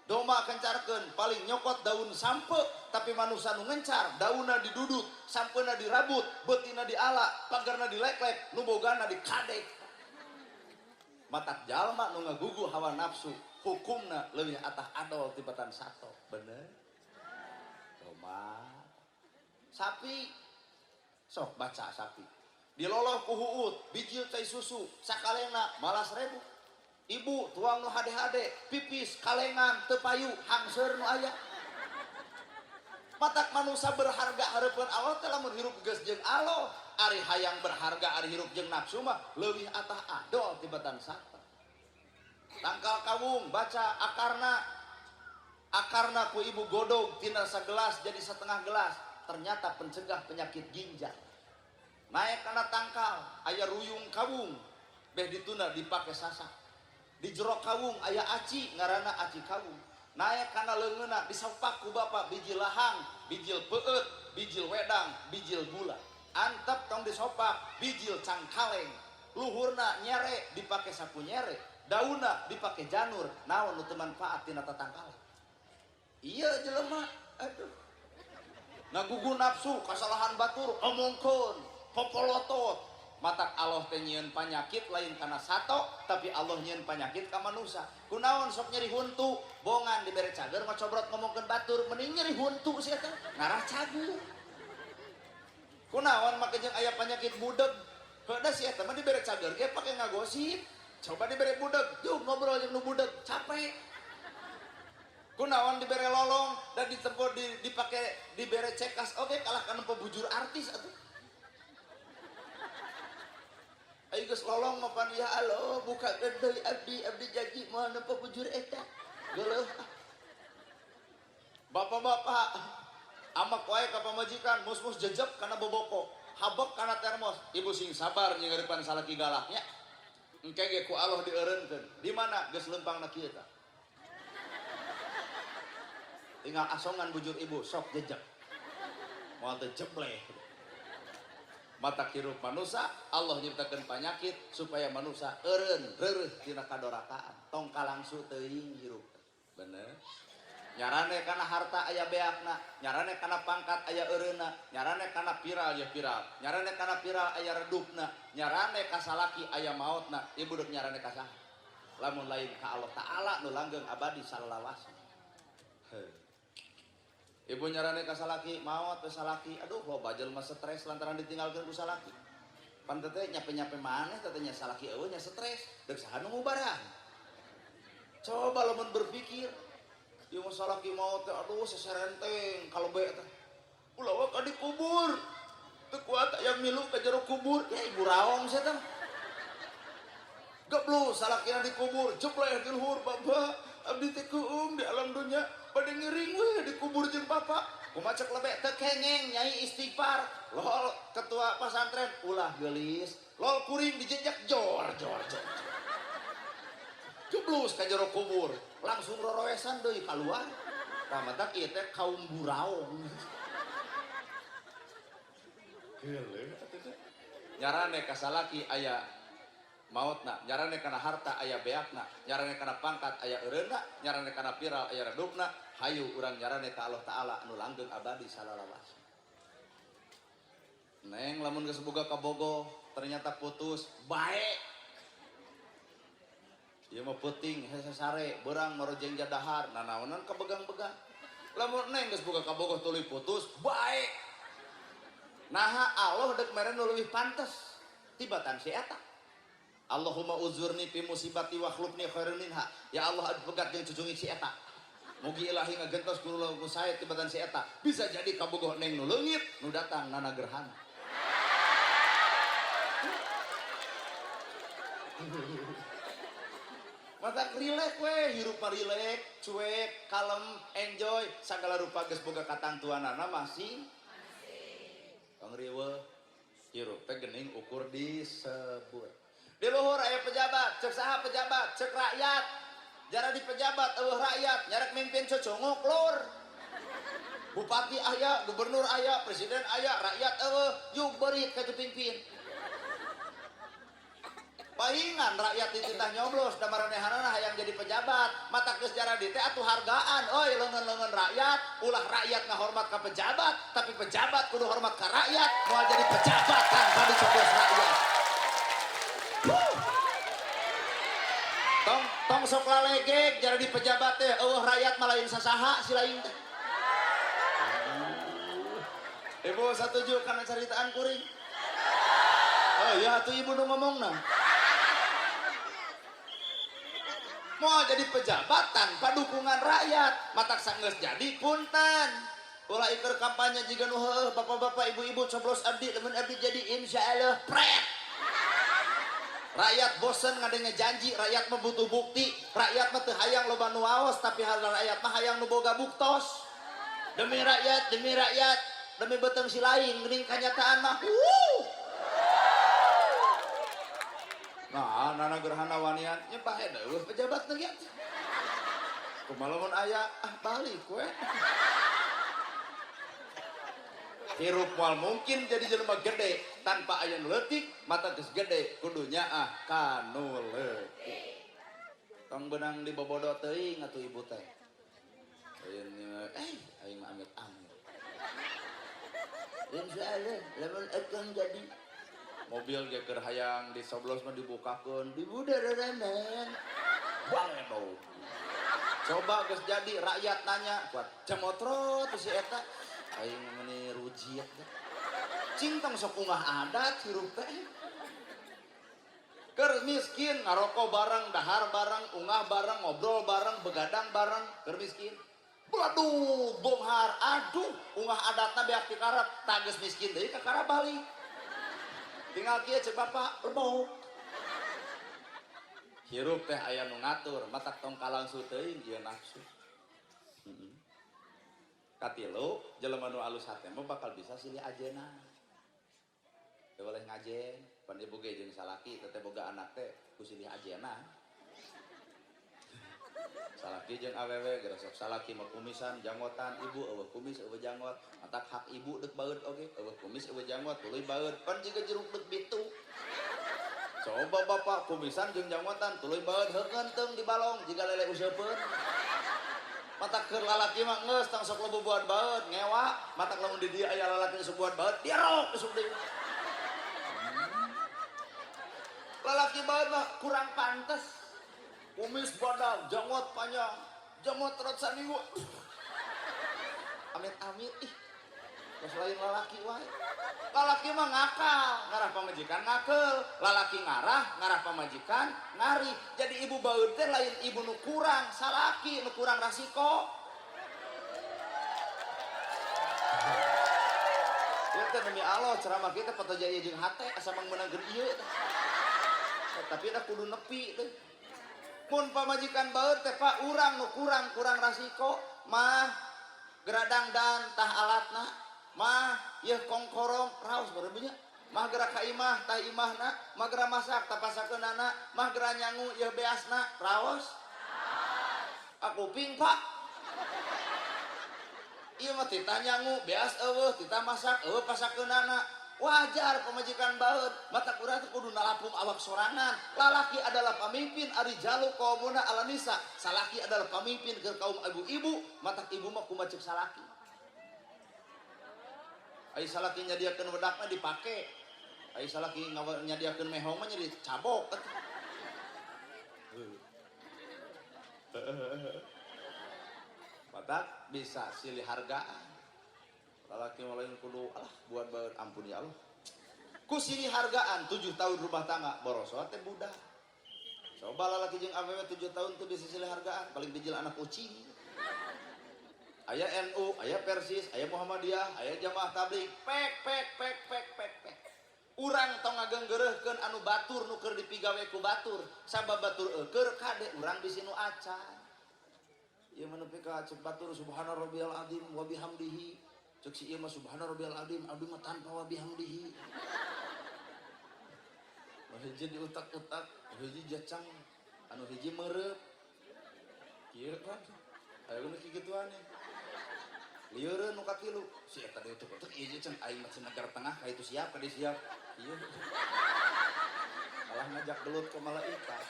Doma kencarkeun paling nyokot daun sampe, tapi manusa nu ngencar daunna didudut, sampeuna dirabut, beutina diala, pagarna dileklek, nu bogana dikadek. Matak jalma nu ngagugu hawa nafsu, hukumna leuwih atah adol tibatan sato. Bener? Sapi sok baca sapi. Diloloh ku huut, bijil cai susu, sakalengna malas ribu. Ibu tuang nu hade-hade, pipis kalengan teu payu, hangseur nu aya. Matak manusia berharga hareupeun Allah teh lamun hirup geus jeung Allah, ari hayang berharga ari hirup jeung nafsu mah leuwih atah adol tibatan sapi. Tangkal kawung baca akarna. Akarna ku ibu godog tina sagelas jadi setengah gelas, ternyata pencegah penyakit ginjal. Naik kana tangkal aya ruyung kawung, beh ditunda dipake sasak. Di jero kawung aya aci ngaranna aci kawung. Naik kana leungeunna disopak ku bapak bijil lahang, bijil peueut, bijil wedang, bijil gula. Antep tong disopak bijil cangkaleng. Luhurna nyere dipake sapu nyere, daunna dipake janur, naon nu teu manfaat tina tatangkalan. Iya jelema, aduh. Ngagugu nafsu, kasalahan batur, omongkeun, popolotot. Matak Allah teh nyieun panyakit lain kana sato, tapi Allah nyieun panyakit ka manusia. Kunaon sok nyeri huntu, bongan dibere cager ngocobrot ngomongkeun batur, mending nyeri huntu sia teh, ngarah cagur. Kunaon make jeung aya panyakit budeg, heuda sia teh mah dibere cager ge pake ngagosip. Coba dibere budeg, yuk ngobrol jeung nu budeg, capek. Kunaon dibere lolong dan ditempo dipake dibere cekas oke kalah kana pebujur artis atuh. Ayo geus lolong mah pan ya Allah buka deui abdi abdi janji moal nempo bujur eta. Geuleuh. Bapak-bapak amak wae ka pamajikan mus-mus jejep kana boboko, habek kana termos. Ibu sing sabar nyeurepan salaki galaknya. Engke ge ku Allah dieureunkeun. Di mana geus leumpangna kieu tah. Tinggal asongan bujur ibu sok jejak moal teu jebleh. Mata hirup manusia Allah nyiptakeun panyakit supaya manusia eureun reureuh tina kadorakaan, tong kalangsu teuing hirup. Bener. Nyarane kana harta aya beakna, nyarane kana pangkat aya eureunna, nyarane kana viral ya viral, nyarane kana viral aya redupna, nyarane ka salaki aya maotna, ibu deuk nyarane ka saha? Lamun lain ka Allah Ta'ala nu langgeng abadi salalawasna. Heuh. Ibu nyarane ka salaki, maot we salaki. Aduh, loba jelema stres lantaran ditinggalkeun ku salaki. Pan teteh nyape-nyape maneh teteh nya salaki eueuh nya stres, deuk saha nu ngubaran. Coba lamun berpikir, ieu mah salaki maot teh aduh seserenteng kalebe teh. Ulah ka dikubur. Teu kuat aya milu ka jero kubur, ya ibu raong sia teh. Geblus salakina dikubur, jebleh di luhur bapak. Abdi teh kuum di alam dunia bade ngiring we dikubur jeung bapak. Kumaha cek lebe teu kengeng nyai istighfar. Lol ketua pesantren ulah geulis. Lol kuring dijejak jor jor jor. Jeblus ka jero kubur, langsung roroesan deui kaluar. Tah matak ieu teh kaum buraong. Geuleuh atuh teh. Nyarane ka salaki aya maotna, nyarane kana harta aya beakna, nyarane kana pangkat aya eureunna, nyarane kana viral aya redupna, hayu urang nyarane ka Allah Ta'ala anu langgeng abadi salalawasna. Neng lamun geus boga kabogoh ternyata putus, bae. Ieu mah peuting hese sare, beurang marojeng jadahar, nanaonan kabegang-begang. Lamun neng geus boga kabogoh tuluy putus, bae. Naha Allah deuk mere nu leuwih pantes tibatan si eta. Allahumma uzurni fi musibati wa akhlufni khairan minha. Ya Allah aduh pegat jeung cucungi si eta. Mugi ilahi ngagentos ku nu sae tibatan si eta. Bisa jadi kabogoh neng nu leungit nu datang nana gerhana. Mata rilek we, hirup mah rilek, cuek, kalem, enjoy, sagala rupa geus boga katangtuanana masih. Tong riweuh. Hirup teh geuning ukur disebut. Di luhur aya pejabat, cek saha pejabat, cek rakyat. Jara di pejabat eueuh rakyat, nyarek mimpin cocongok lur. Bupati aya, gubernur aya, presiden aya, rakyat eueuh, yuk beurit ka pimpin. Pahingan rakyat dititah nyoblos da maranehanana hayang jadi pejabat, mata geus jara di teh atuh hargaan, oi leungeun-leungeun rakyat, ulah rakyat ngahormat ka pejabat, tapi pejabat kudu hormat ka rakyat, moal jadi pejabat tanpa dicoblos rakyat. Tong tong sok lalegeg jadi pejabat teh eueuh rakyat mah lain sasaha si lain teh. Ibu satuju kana caritaan kuring? Oh ya atuh ibu nu ngomongna. Mau jadi pejabat tanpa dukungan rakyat, matak sanggeus jadi punten. Ulah iker kampanye jiga nu heueuh bapak-bapak ibu-ibu coblos abdi lamun abdi jadi insyaallah pret. Rakyat bosen ngadenge janji, rakyat mah butuh bukti, rakyat mah teu hayang loba nu waos tapi rakyat mah hayang nu boga buktos. Demi rakyat, demi rakyat, demi beuteung si lain geuning kanyataan mah. Nah, nana gerhana wanian nya bae deueuh pejabat teh kieu. Kumaha lamun aya ah balik we. Hirup moal mungkin jadi jelema gede tanpa aya nu leutik, mata geus gede kudu nyaah ka nu leutik. Tong beunang dibobodo teuing atuh ibu teh. Aing mah amit-amit. Insyaallah lamun akang jadi mobil ge keur hayang disoblos mah dibukakeun, dibudarerenan. Baledog. Coba geus jadi rakyat nanya, kuat cemotrot si eta. Aing meuni rujiat teh. Cing tong sok ungah adat hirup teh. Keur miskin ngaroko bareng, dahar bareng, ungah bareng, ngobrol bareng, begadang bareng, keur miskin. Waduh, bonghar, aduh, ungah adatna beak ti karep, tah geus miskin deui ka karep balik. Tinggal kieu ceuk bapak, lebok. Hirup teh aya nu ngatur, matak tong kalangsu teuing ieu nafsu. Katilu, jelema nu alus hate mah bakal bisa silih ajena. Teu boleh ngajen, pan ibu ge jeung salaki teh boga anak teh ku silih ajena. Salaki jeung awewe geura sok salaki mah kumisan, janggotan, ibu eueuh kumis eueuh janggot, matak hak ibu deuk baeud oge, eueuh kumis eueuh janggot tuluy baeud, pan jiga jeruk deuk bitu. Coba bapak kumisan jeung janggotan tuluy baeud heukeun teung di balong jiga lele useupeun. Matak keur lalaki mah geus tong sok loba buat baeud ngewa, matak lamun di dieu aya lalaki sok buat baeud diarok isuk deui. Lalaki baeud mah kurang pantes. Kumis badag, janggot panjang, janggot rot saminggu. Amit-amit ih. Geus lain lalaki wae. Lalaki mah ngakal, ngarah pamajikan ngakeul, lalaki ngarah, ngarah pamajikan ngari. Jadi ibu baeud teh lain ibu nu kurang, salaki nu kurang rasiko. Ieu teh demi Allah ceramah kita patojaya jeung hate asa mangmeunangkeun ieu teh. Tapi da kudu nepi teh. Mun pamajikan baeud teh pak urang nu kurang, kurang rasiko mah geradang dan tah alatna mah yeuh kongkorong raos baru nya mah gerak ka imah tah imahna mah gerak masak tah pasakeunana mah gerak nyangu yeuh beasna raos aku ping pak ieu mah titah nyangu beas eueuh titah masak eueuh pasakeunana. Wajar pemajikan baeud mata urang teh kudu nalapung awak sorangan. Lalaki adalah pamimpin ari jalu kaumuna ala nisa. Salaki adalah pamimpin keur kaum ibu-ibu, matak ibu mah kumaha ceuk salaki. Ai salaki nyadiakeun wedak mah dipake. Ai salaki nyadiakeun mehong mah jadi cabok. Matak bisa silih hargaan. Lalaki mah lain kudu alah buat baeud ampun ya Allah. Ku silih hargaan 7 tahun rumah tangga boroso teh budak. Coba lalaki jeung awewe 7 tahun teu bisa silih hargaan, paling dijil anak kucing. Aya NU, aya Persis, aya Muhammadiyah, aya jamaah tabligh, pek pek pek pek pek pek. Urang tong ngagenggereuhkeun anu batur nu keur dipigawe ku batur, sabab batur eueur kade urang bisi nu acan. Ieu mah nepi ka ceuk batur subhana rabbiyal azim wa bihamdihi. Ceuk si ieu mah subhana rabbiyal azim, abdi mah tanpa wa bihamdihi. Nu hiji diutak-utak, nu hiji jacang, anu hiji meureup. Kieu kan. Aya nu kikituan ya. Lieureun nu katilu, si eta diutuk-utuk ieu jeung aing mah negara tengah ka itu siap, ka dieu siap. Ieu. Malah ngajak gelut ke malaikat.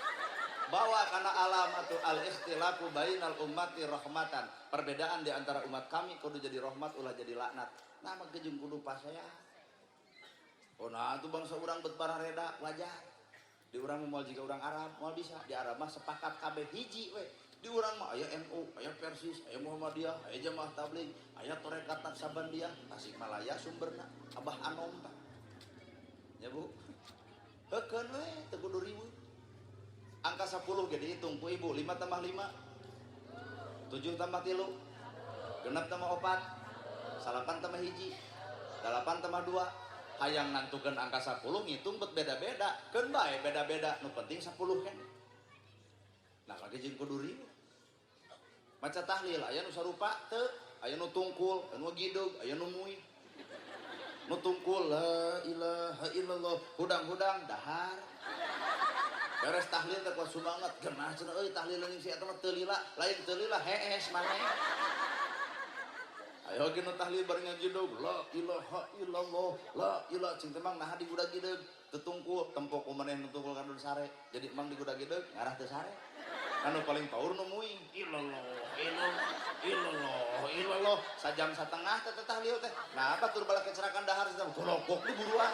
Bawa kana alam atau al-ikhtilafu bainal ummati rahmatan. Perbedaan di antara umat kami kudu jadi rahmat ulah jadi laknat. Nah mah jeung kudu pasea. Oh nah tuh bangsa urang bet barareda wajar. Di urang moal jiga urang Arab moal bisa. Di Arab mah sepakat kabeh hiji we. Di urang mah aya NU, aya Persis, aya Muhammadiyah, aya Jamaah Tabligh, aya Tarekat Naksabandiyah, Tasikmalaya sumberna, Abah Anom tah. Ya Bu. Heukeun we teu kudu riweuh. Angka 10 ge dihitung ku ibu, 5 tambah 5. 7 tambah 3. 6 tambah 4. 8 tambah 1. 8 tambah 2. Hayang nantukeun angka 10 ngitung bet beda-beda. Keun bae beda-beda, nu penting 10 kan. Nah lagi jeung kudu riweuh. Maca tahlil aya nu sarupa teu, aya nu tungkul, aya nu gidug, aya nu muih. Nu tungkul la ilaha illallah, hudang-hudang dahar. Beres tahlil teh kuat sumanget, genah cenah euy tahlil jeung si eta mah teu lila, lain teu lila hees maneh. Ayo ge nu tahlil bari ngagidug, la ilaha illallah, la ilaha cing teh mang naha digudag-gideg, teu tungkul, tempok ku maneh nu tungkul kadon sare. Jadi mang digudag-gideg ngarah teu sare. Anu paling paur nu muing, illallah, illallah, illallah, illallah, sajam satengah teh tahlil teh. Nah, apa tur balak kecerakan dahar teh golokok di buruan.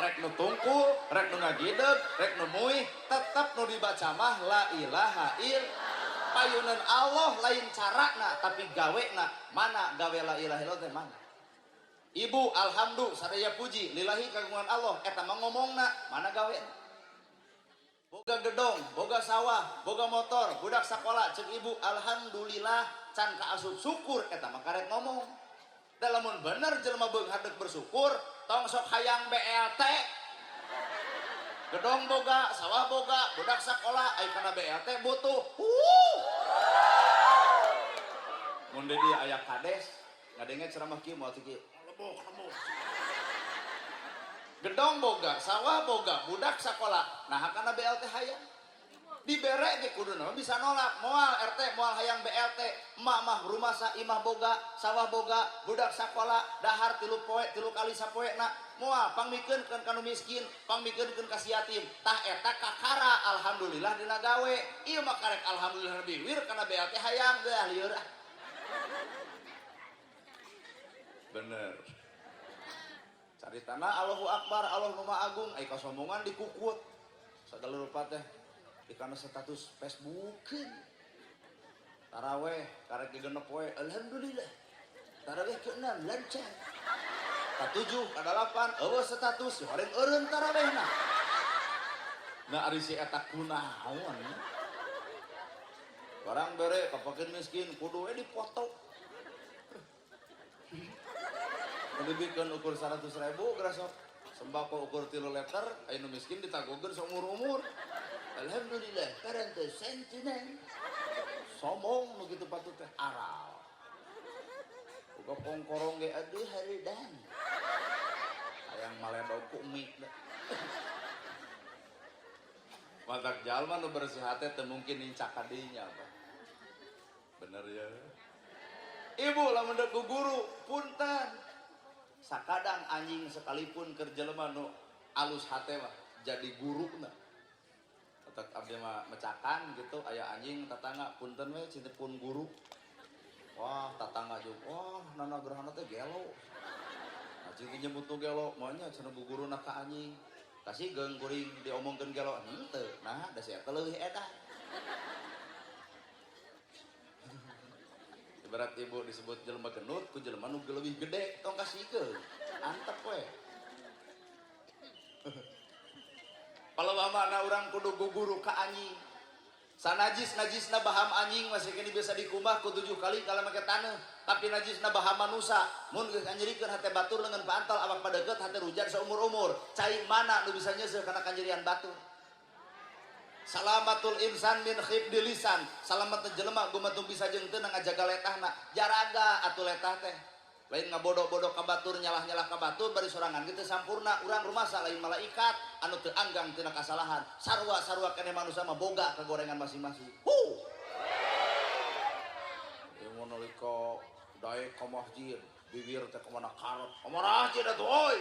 Rek nu tungkul, rek nu ngagideg, rek nu muih, tetep nu dibaca mah la ilaha illallah. Payunan Allah lain carana tapi gawena, mana gawe la ilaha illallah teh mana? Ibu alhamdulillah sadaya puji lillahi kagungan Allah eta mah ngomongna, mana gawena? Boga gedong, boga sawah, boga motor, budak sakola, cek ibu alhamdulillah can kaasup syukur eta mah karek ngomong. Da lamun bener jelema beunghar deuk bersyukur, tong sok hayang BLT. Gedong boga, sawah boga, budak sakola, ai kana BLT butuh. Mun di dieu aya kades, ngadenge ceramah kieu moal teu kieu. Lebok, lebok. Gedong boga, sawah boga, budak sakola. Nah, kana BLT hayang. Dibere ge kuduna bisa nolak, moal RT moal hayang BLT, emak mah rumah sa imah boga, sawah boga, budak sakola, dahar 3 poe, 3 kali sapoena, moal pangmikeun ka nu miskin, pangmikeun ka si yatim. Tah eta kakara alhamdulillah dina gawe. Ieu mah karek alhamdulillah biwir kana BLT hayang geus lieur ah. Bener. Caritana Allahu Akbar, Allah nu Maha Agung, ai kasombongan dikukut. Sagala rupa teh di kana status Facebookeun. Taraweh karek digenep poe, alhamdulillah. Taraweh ke-6 lancar. Ka-7, ka-8 eueuh status, horeng eureun tarawehna. Nah ari si eta kunaon? Barang bere ka fakir miskin kudu we dipoto. Dibikeun ukur 100.000 gerasok. Sembako ukur 3 liter, aya nu miskin ditagogeun saumur-umur. Alhamdulillah, parantos santunan. Sombong nu kitu patut teh aral. Uga kongkorong ge aduh hareudang. Hayang maledog ku mie. Matak jalma nu bersih hate teu mungkin nincak ka dinya, Pak. Bener ya. Ibu lamun deuk ku guru, punten. Sakadang anjing sekalipun keur jelema nu alus hate mah jadi guruna. Otak abdi mah mecakan gitu, aya anjing tetangga punten we cinta pun guru. Wah, tetangga juga, wah nana gerhana teh gelo. Nah, cinta nyebut nu gelo, maunya cenah bu guruna ka anjing. Kasih geung kuring diomongkeun gelo henteu. Nah, da si eta leuwih edan. Ibarat ibu disebut jelema genut, ku jelema nu leuwih gede, tong kasihkeun. Antep we. Palebah mana urang kudu guguru ka anjing. Sanajis-najisna baham anjing masih kini biasa dikumbah ku 7 kali kalau make taneuh. Tapi najisna baham manusa, mun geus kanyerikeun hate batur leungeun paantel awak padeukeut hate rujan saumur-umur. Cai mana nu bisa nyeuseuh kana kanyerian batur? Salamatul insan min khibdi lisan. Salamat jelema gumantung bisa jeung teu ngajaga letahna. Jaraga atuh letah teh. Lain ngabodoh-bodoh ka batur, nyalah-nyalah ka batur bari sorangan kitu sampurna. Urang rumasa lain malaikat anu teu anggang tina kasalahan. Sarua-sarua keneh manusia mah boga kagorengan masing-masing. Huh. Ieu mun nalika daek ka masjid, bibir teh kamana karep. Kamana masjid atuh euy.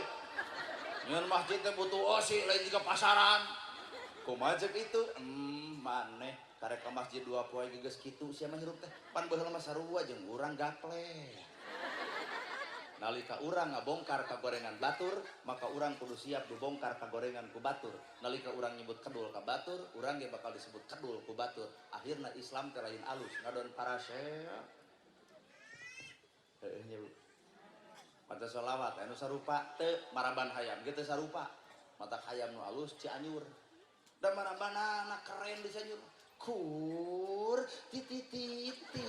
Nyeun masjid teh butuh eusi lain jiga pasaran. Kumaha ceuk itu? Maneh karek ka masjid 2 poe geus kitu sia mah hirup teh. Pan baheula mah sarua jeung urang gaple. Nalika urang ngabongkar kagorengan batur, maka urang kudu siap dibongkar kagorengan ku batur. Nalika urang nyebut kedul ka batur, urang ge bakal disebut kedul ku batur. Akhirna Islam teh lain alus, ngadon parasea. Heueuh nya Bu. Maca sholawat anu sarupa teu maraban hayam ge teu sarupa. Matak hayam nu alus Cianjur. Da marabanana keren di Cianjur. Kur titi titi.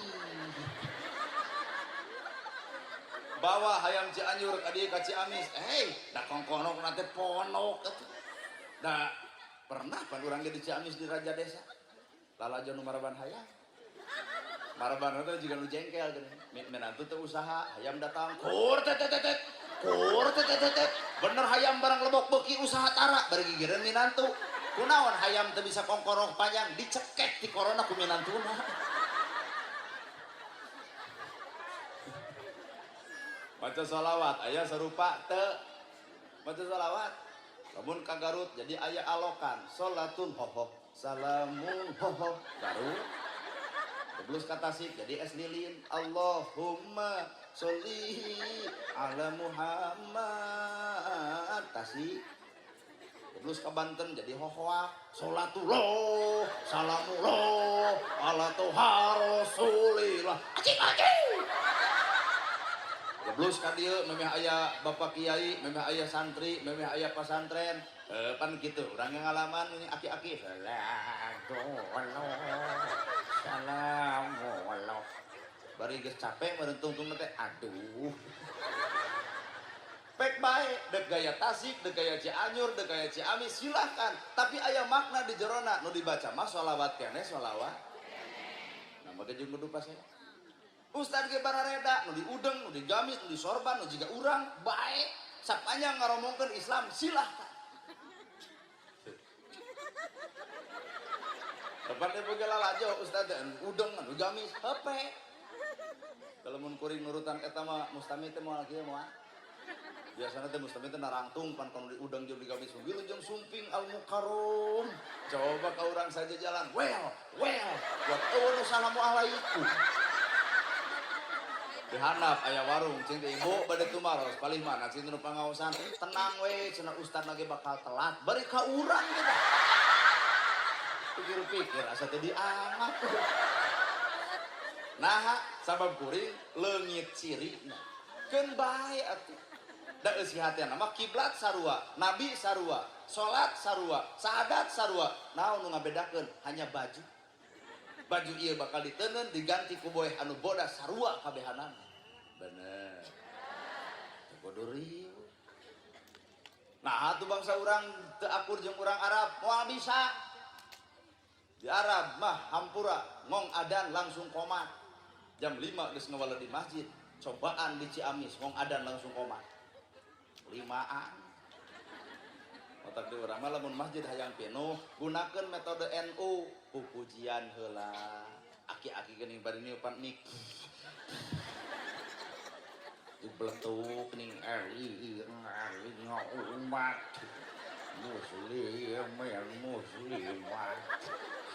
Bawa hayam Cianjur ka dieu ka Ciamis. Hei, da kongkonok na teh ponok atuh. Da pernah pan urang ge di Ciamis di Raja Desa. Lalajo nu maraban hayam. Maraban teh jiga nu jengkel geuning. Menantu teh usaha, hayam datang, kur tet tet tet. Kur tet tet tet. Bener hayam barang lebok beuki usaha tara bari gigireun minantu. Kunaon hayam teu bisa kongkorok panjang dicekek ti korona ku minantuna. Maca sholawat aya sarupa teu. Maca sholawat lamun ka Garut jadi aya alokan sholatun hoho salamun hoho Garut. Geblus ka Tasik jadi es lilin Allahumma sholli ala Muhammad Tasik. Geblus ka Banten jadi hohoak sholatullah salamullah ala toha rasulillah acik acik. Geblus ka dieu memeh aya bapak kiai, memeh aya santri, memeh aya pasantren. Pan kitu urang ngalaman ini aki-aki. Salamullah. Bari geus capek meureun tungtung teh aduh. Pek bae dek gaya Tasik, dek gaya Cianjur, dek gaya Ciamis silahkan, tapi aya makna di jerona nu dibaca mah sholawat keneh sholawat. Nah, maka jeung kudu pasea. Ustad ge barareda, nu diudeng, nu digamis, nu disorban, nu jiga urang, bae. Sapanjang ngaromongkeun Islam silahkan. Depan teh boga lalajo ustad nu udeng, nu gamis, hepe. Kalau mun kuring nurutan eta mah mustami teh moal kieu moal. Biasana teh mustami teh narangtung pan kono diudeng jeung digamis wilujeng sumping al mukarrom. Coba ka urang saja jalan, well, well, buat eueuh nu salamu alaikum. Dihandap aya warung cing teh ibu bade tumaros palih mana cing nu pangaosan tenang we cenah ustad lagi bakal telat bari ka urang kita. Pikir-pikir asa teh diangat. Naha sabab kuring leungit cirina. Keun bae atuh. Da eusi hatena mah kiblat sarua, nabi sarua, salat sarua, sahadat sarua. Naon nu ngabedakeun hanya baju. Baju ieu bakal diteundeun diganti ku boeh anu bodas sarua kabehanana. Bener. Teu kudu riuh. Nah, atuh bangsa urang teu akur jeung urang Arab, moal bisa. Di Arab mah hampura ngong adan langsung komat. Jam 5 geus ngawala di masjid, cobaan di Ciamis ngong adan langsung komat. 5an. Otak di urang mah lamun masjid hayang pinuh, gunakeun metode NU, pupujian heula. Aki-aki geuning bari niupan mik. Dibeletuk ning eling eling umat muslimin muslimat.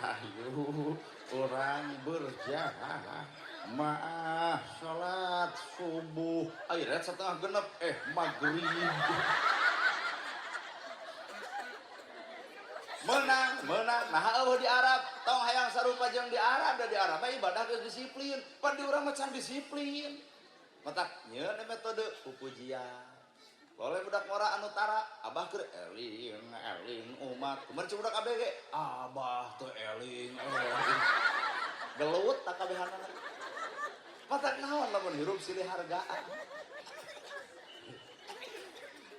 Hayu urang berjamaah salat subuh. Akhirnya setengah genep maghrib. Menang, menang. Nah, eueuh di Arab, tong hayang sarupa jeung di Arab, da di Arab mah ibadah geus disiplin. Pan di urang mah can disiplin. Matak nyeun metode pupujian. Oleh budak ngora anu tara, abah keur eling eling umat. Kumaha cek budak ABG? Abah teu eling eling. Gelut tak kabehanana. Matak naon lamun hirup silih hargaan.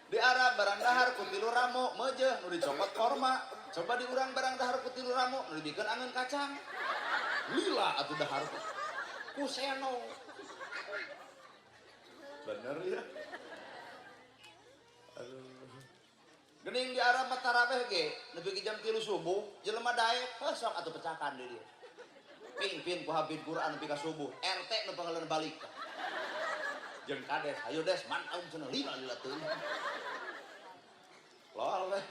Di Arab barang dahar ku tilu ramo meujeuh nu dicokot korma. Coba di urang barang dahar ku tilu ramo nu dibikeun angeun kacang. Lila atuh dahar ku seno. Bener ya? Aduh. Gening di Arab mah taraweh ge nepi jam 3 subuh jelema daek heuh sok atuh pecakan di dieu. Pimpin ku habib Quran nepi ka subuh, RT nu pangeuleun balik. Jeung kades, hayu des mantau cenah lila lila teuing. Lol we.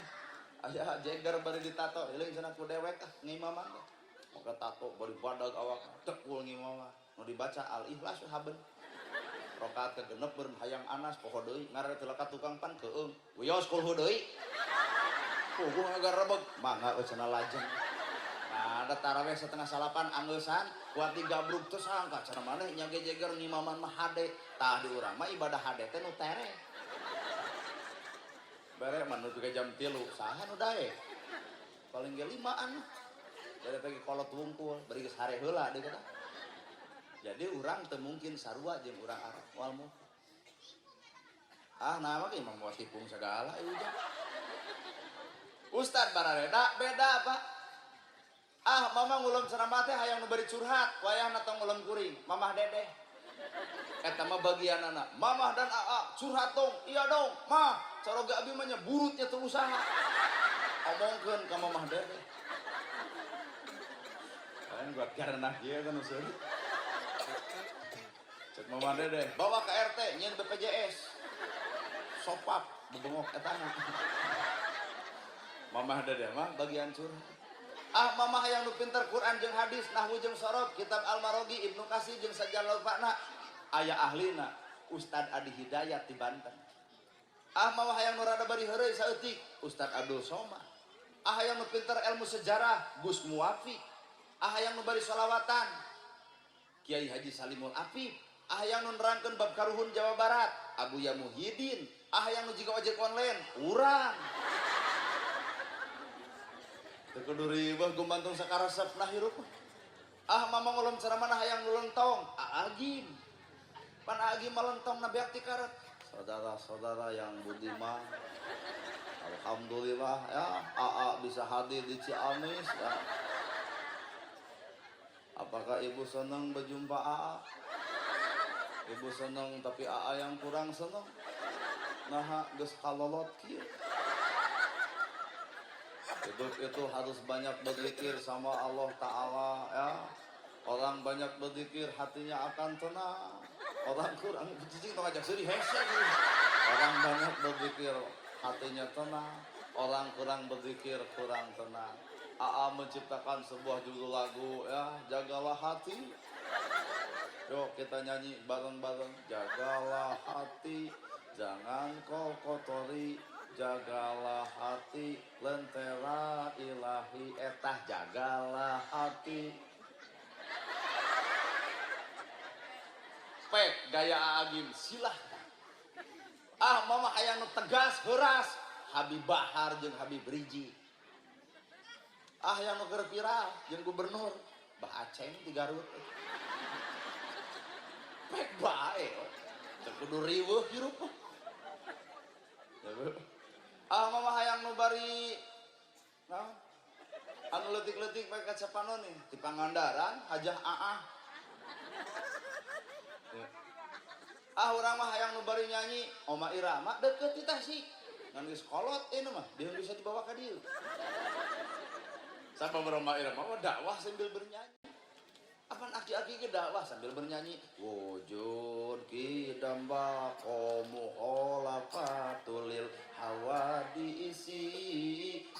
Aya jeger bari ditato, euleung cenah ku dewek ah ngimaman teh. Maka tato bari badag awak tekul ngimamah. Nu dibaca Al-Ikhlas haben. Rakaat kegenep beureun hayang anas poho deui ngaran teu ka tukang pan keung. Wios kulhu deui. Puguh ngagarebeg mangga we cenah lajeng. Nah, ada taraweh 7:30 anggeusan kuat digabrug teu sangka cenah maneh nya ge jeger ngimaman mah hade. Tah di urang mah ibadah hade teh nu tereh. Bere mah nu jam 3 saha nu dae. Paling ge 5-an. Dari pagi kolot wungkul, bari geus hare heula deui kata. Jadi urang teu mungkin sarua jeung urang Arab moal mungkin. Ah nah mah imam moal tipung sagala ieu ujang. Ustad barareda beda Pak. Ah mama ngulem ceramah teh hayang nu bari curhat, wayahna tong ngulem kuring, mamah dedeh. Eta mah bagianana. Mamah dan aa curhat dong, iya dong, mah caroga abi mah nya burutnya teu usaha. Omongkeun ka mamah dedeh. Lain buat karena kieu kan usul. Cek mamah dedeh, bawa ke RT nyieun BPJS. Sopap bebengok etana. Mamah dedeh mah bagian curhat. Ah mamah yang nu pinter Quran jeung hadis, nahwu jeung sorof, kitab Al-Marogi, Ibnu Kasir jeung Sajalul Fa'na, aya ahlina Ustad Adi Hidayat di Banten. Ah mamah yang nu rada bari heureuy saeutik, Ustad Abdul Somad. Ah yang nu pinter ilmu sejarah, Gus Muwafiq. Ah yang nu bari sholawatan, Kiai Haji Salimul Afif. Ah yang nu nerangkeun bab karuhun Jawa Barat, Abu Ya Muhyiddin. Ah yang nu jiga ojek online, urang. Teu kudu ribeuh gumantung sakaresepna hirup. Ah mama ngulem ceramah hayang nu lentong, Agim. Pan Agim melentong na beak ti karet. Saudara-saudara yang budiman, alhamdulillah ya, AA bisa hadir di Ciamis ya. Apakah ibu senang berjumpa AA? Ibu senang tapi AA yang kurang senang. Nah, geus kalolot kieu. Hidup itu harus banyak berzikir sama Allah Ta'ala ya. Orang banyak berzikir hatinya akan tenang. Orang kurang cicing tong ajak seuri hese. Orang banyak berzikir hatinya tenang. Orang kurang berzikir kurang tenang. AA menciptakan sebuah judul lagu ya, Jagalah Hati. Yuk kita nyanyi bareng-bareng. Jagalah hati, jangan kau kotori. Jagalah hati, lentera ilahi etah. Jagalah hati. Pek gaya Agim silahkan. Ah mama hayang nu tegas heuras Habib Bahar jeung Habib Rizik. Ah yang nu keur viral jeung gubernur Bah Aceng di Garut. Pek bae teu kudu riweuh hirup. Ah mama hayang nu bari nah anu leutik-leutik pek kaca panon nih di Pangandaran Hajah Aah. Ah urang mah hayang nu bari nyanyi Oma Irama deket di Tasik. Ngan geus kolot ieu mah dia bisa dibawa ka dieu. Sama Oma Irama mah dakwah sambil bernyanyi. Apan aki-aki ge dakwah sambil bernyanyi. Wujud kidam baqamu khalafatulil hawadisi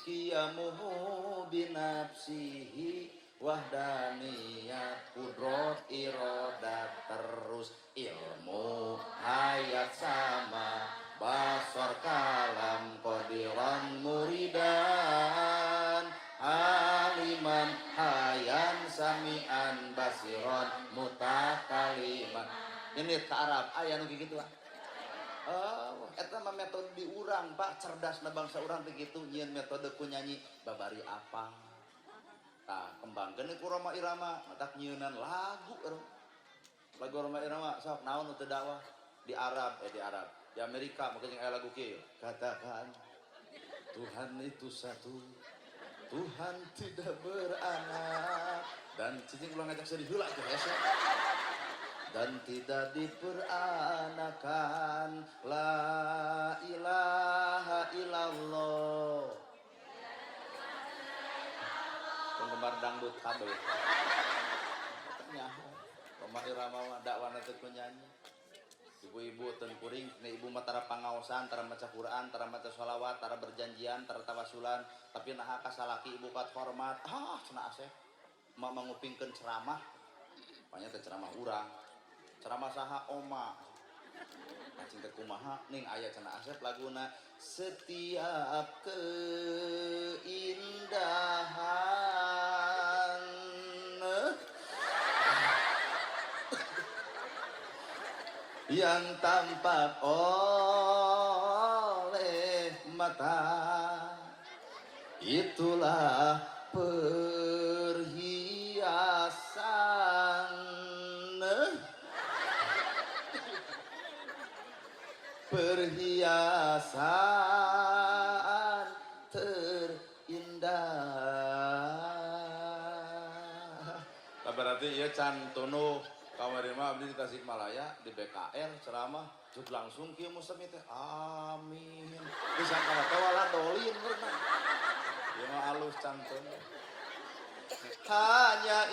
qiyamuhu binafsihi wahdaniyat kudrot irodat terus ilmu hayat sama basor kalam qadiran muridan aliman hayan samian basiron mutakaliman. Ini ke Arab aya nu kitu ah. Oh, eta mah metode di urang Pak, cerdasna bangsa urang teh kitu nyieun metode ku nyanyi babari apa. Tah kembangkeun ku Rhoma Irama matak nyieunan lagu lagu Rhoma Irama sok naon nu teu dakwah di Arab di Arab di Amerika maka jeung aya lagu kieu katakan Tuhan itu satu, Tuhan tidak beranak, dan cicing ulah ngajak sedih heula tuh hese. Dan tidak diperanakan, la ilaha illallah. Penggemar dangdut kabeh. Nyaho. Rhoma Irama mah dakwana teh ku nyanyi. Ibu-ibu ten kuring, nih ibu mah tara pangaosan, tara maca Quran, tara maca sholawat, tara berjanjian, tara tawasulan, tapi naha ka salaki ibu pat hormat. Ah, cenah asep. Emak mah ngupingkeun ceramah. Panya teh ceramah urang. Ceramah saha oma. Cing teh kumaha ning aya cenah Asep laguna setiap keindahan yang tampak oleh mata itulah perhiasan. Perhiasan terindah. Nah, berarti iya can tunuh kamari mah abdi di Tasikmalaya di BKR ceramah cuk langsung kieu musemi teh amin. Disangka teh wala dolin berenang. Ieu mah alus can tunuh. Hanya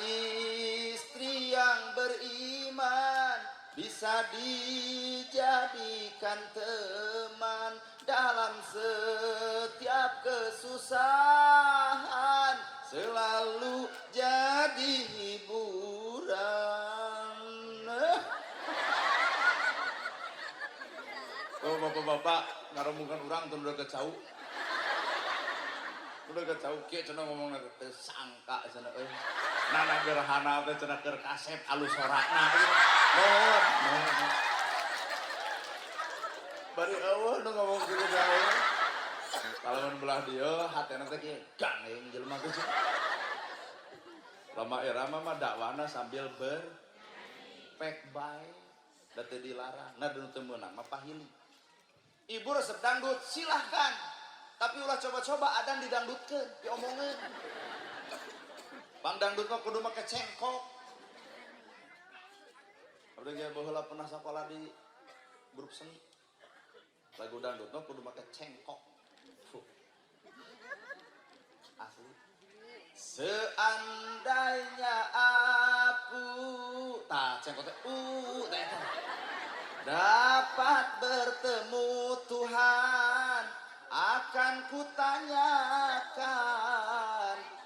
istri yang beriman bisa dijadikan teman dalam setiap kesusahan, selalu jadi hiburan. Oh, bapak-bapak ngarembungan urang teu udah kecau. Udah kecau kieu cenah ngomongna teh sangka cenah euy. Nana gerhana teh cenah keur kasep alus sorana. Nuhun, nuhun. Bari eueuh nu ngomong kitu teh. Kalamun belah dieu hatena teh kieu gandeng jelema teh. Lama irama mah dakwana sambil ber pek bae da teu dilarang. Nah nu teu meunang mah pahili. Ibu resep dangdut silahkan. Tapi ulah coba-coba adan didangdutkeun, diomongkeun. Bang dangdut mah kudu make cengkok. Abdi ge baheula pernah sakola di grup seni. Lagu dangdut mah kudu make cengkok. Fuh. Asli. Seandainya aku tah cengkok teh teh eta. Dapat bertemu Tuhan, akan kutanyakan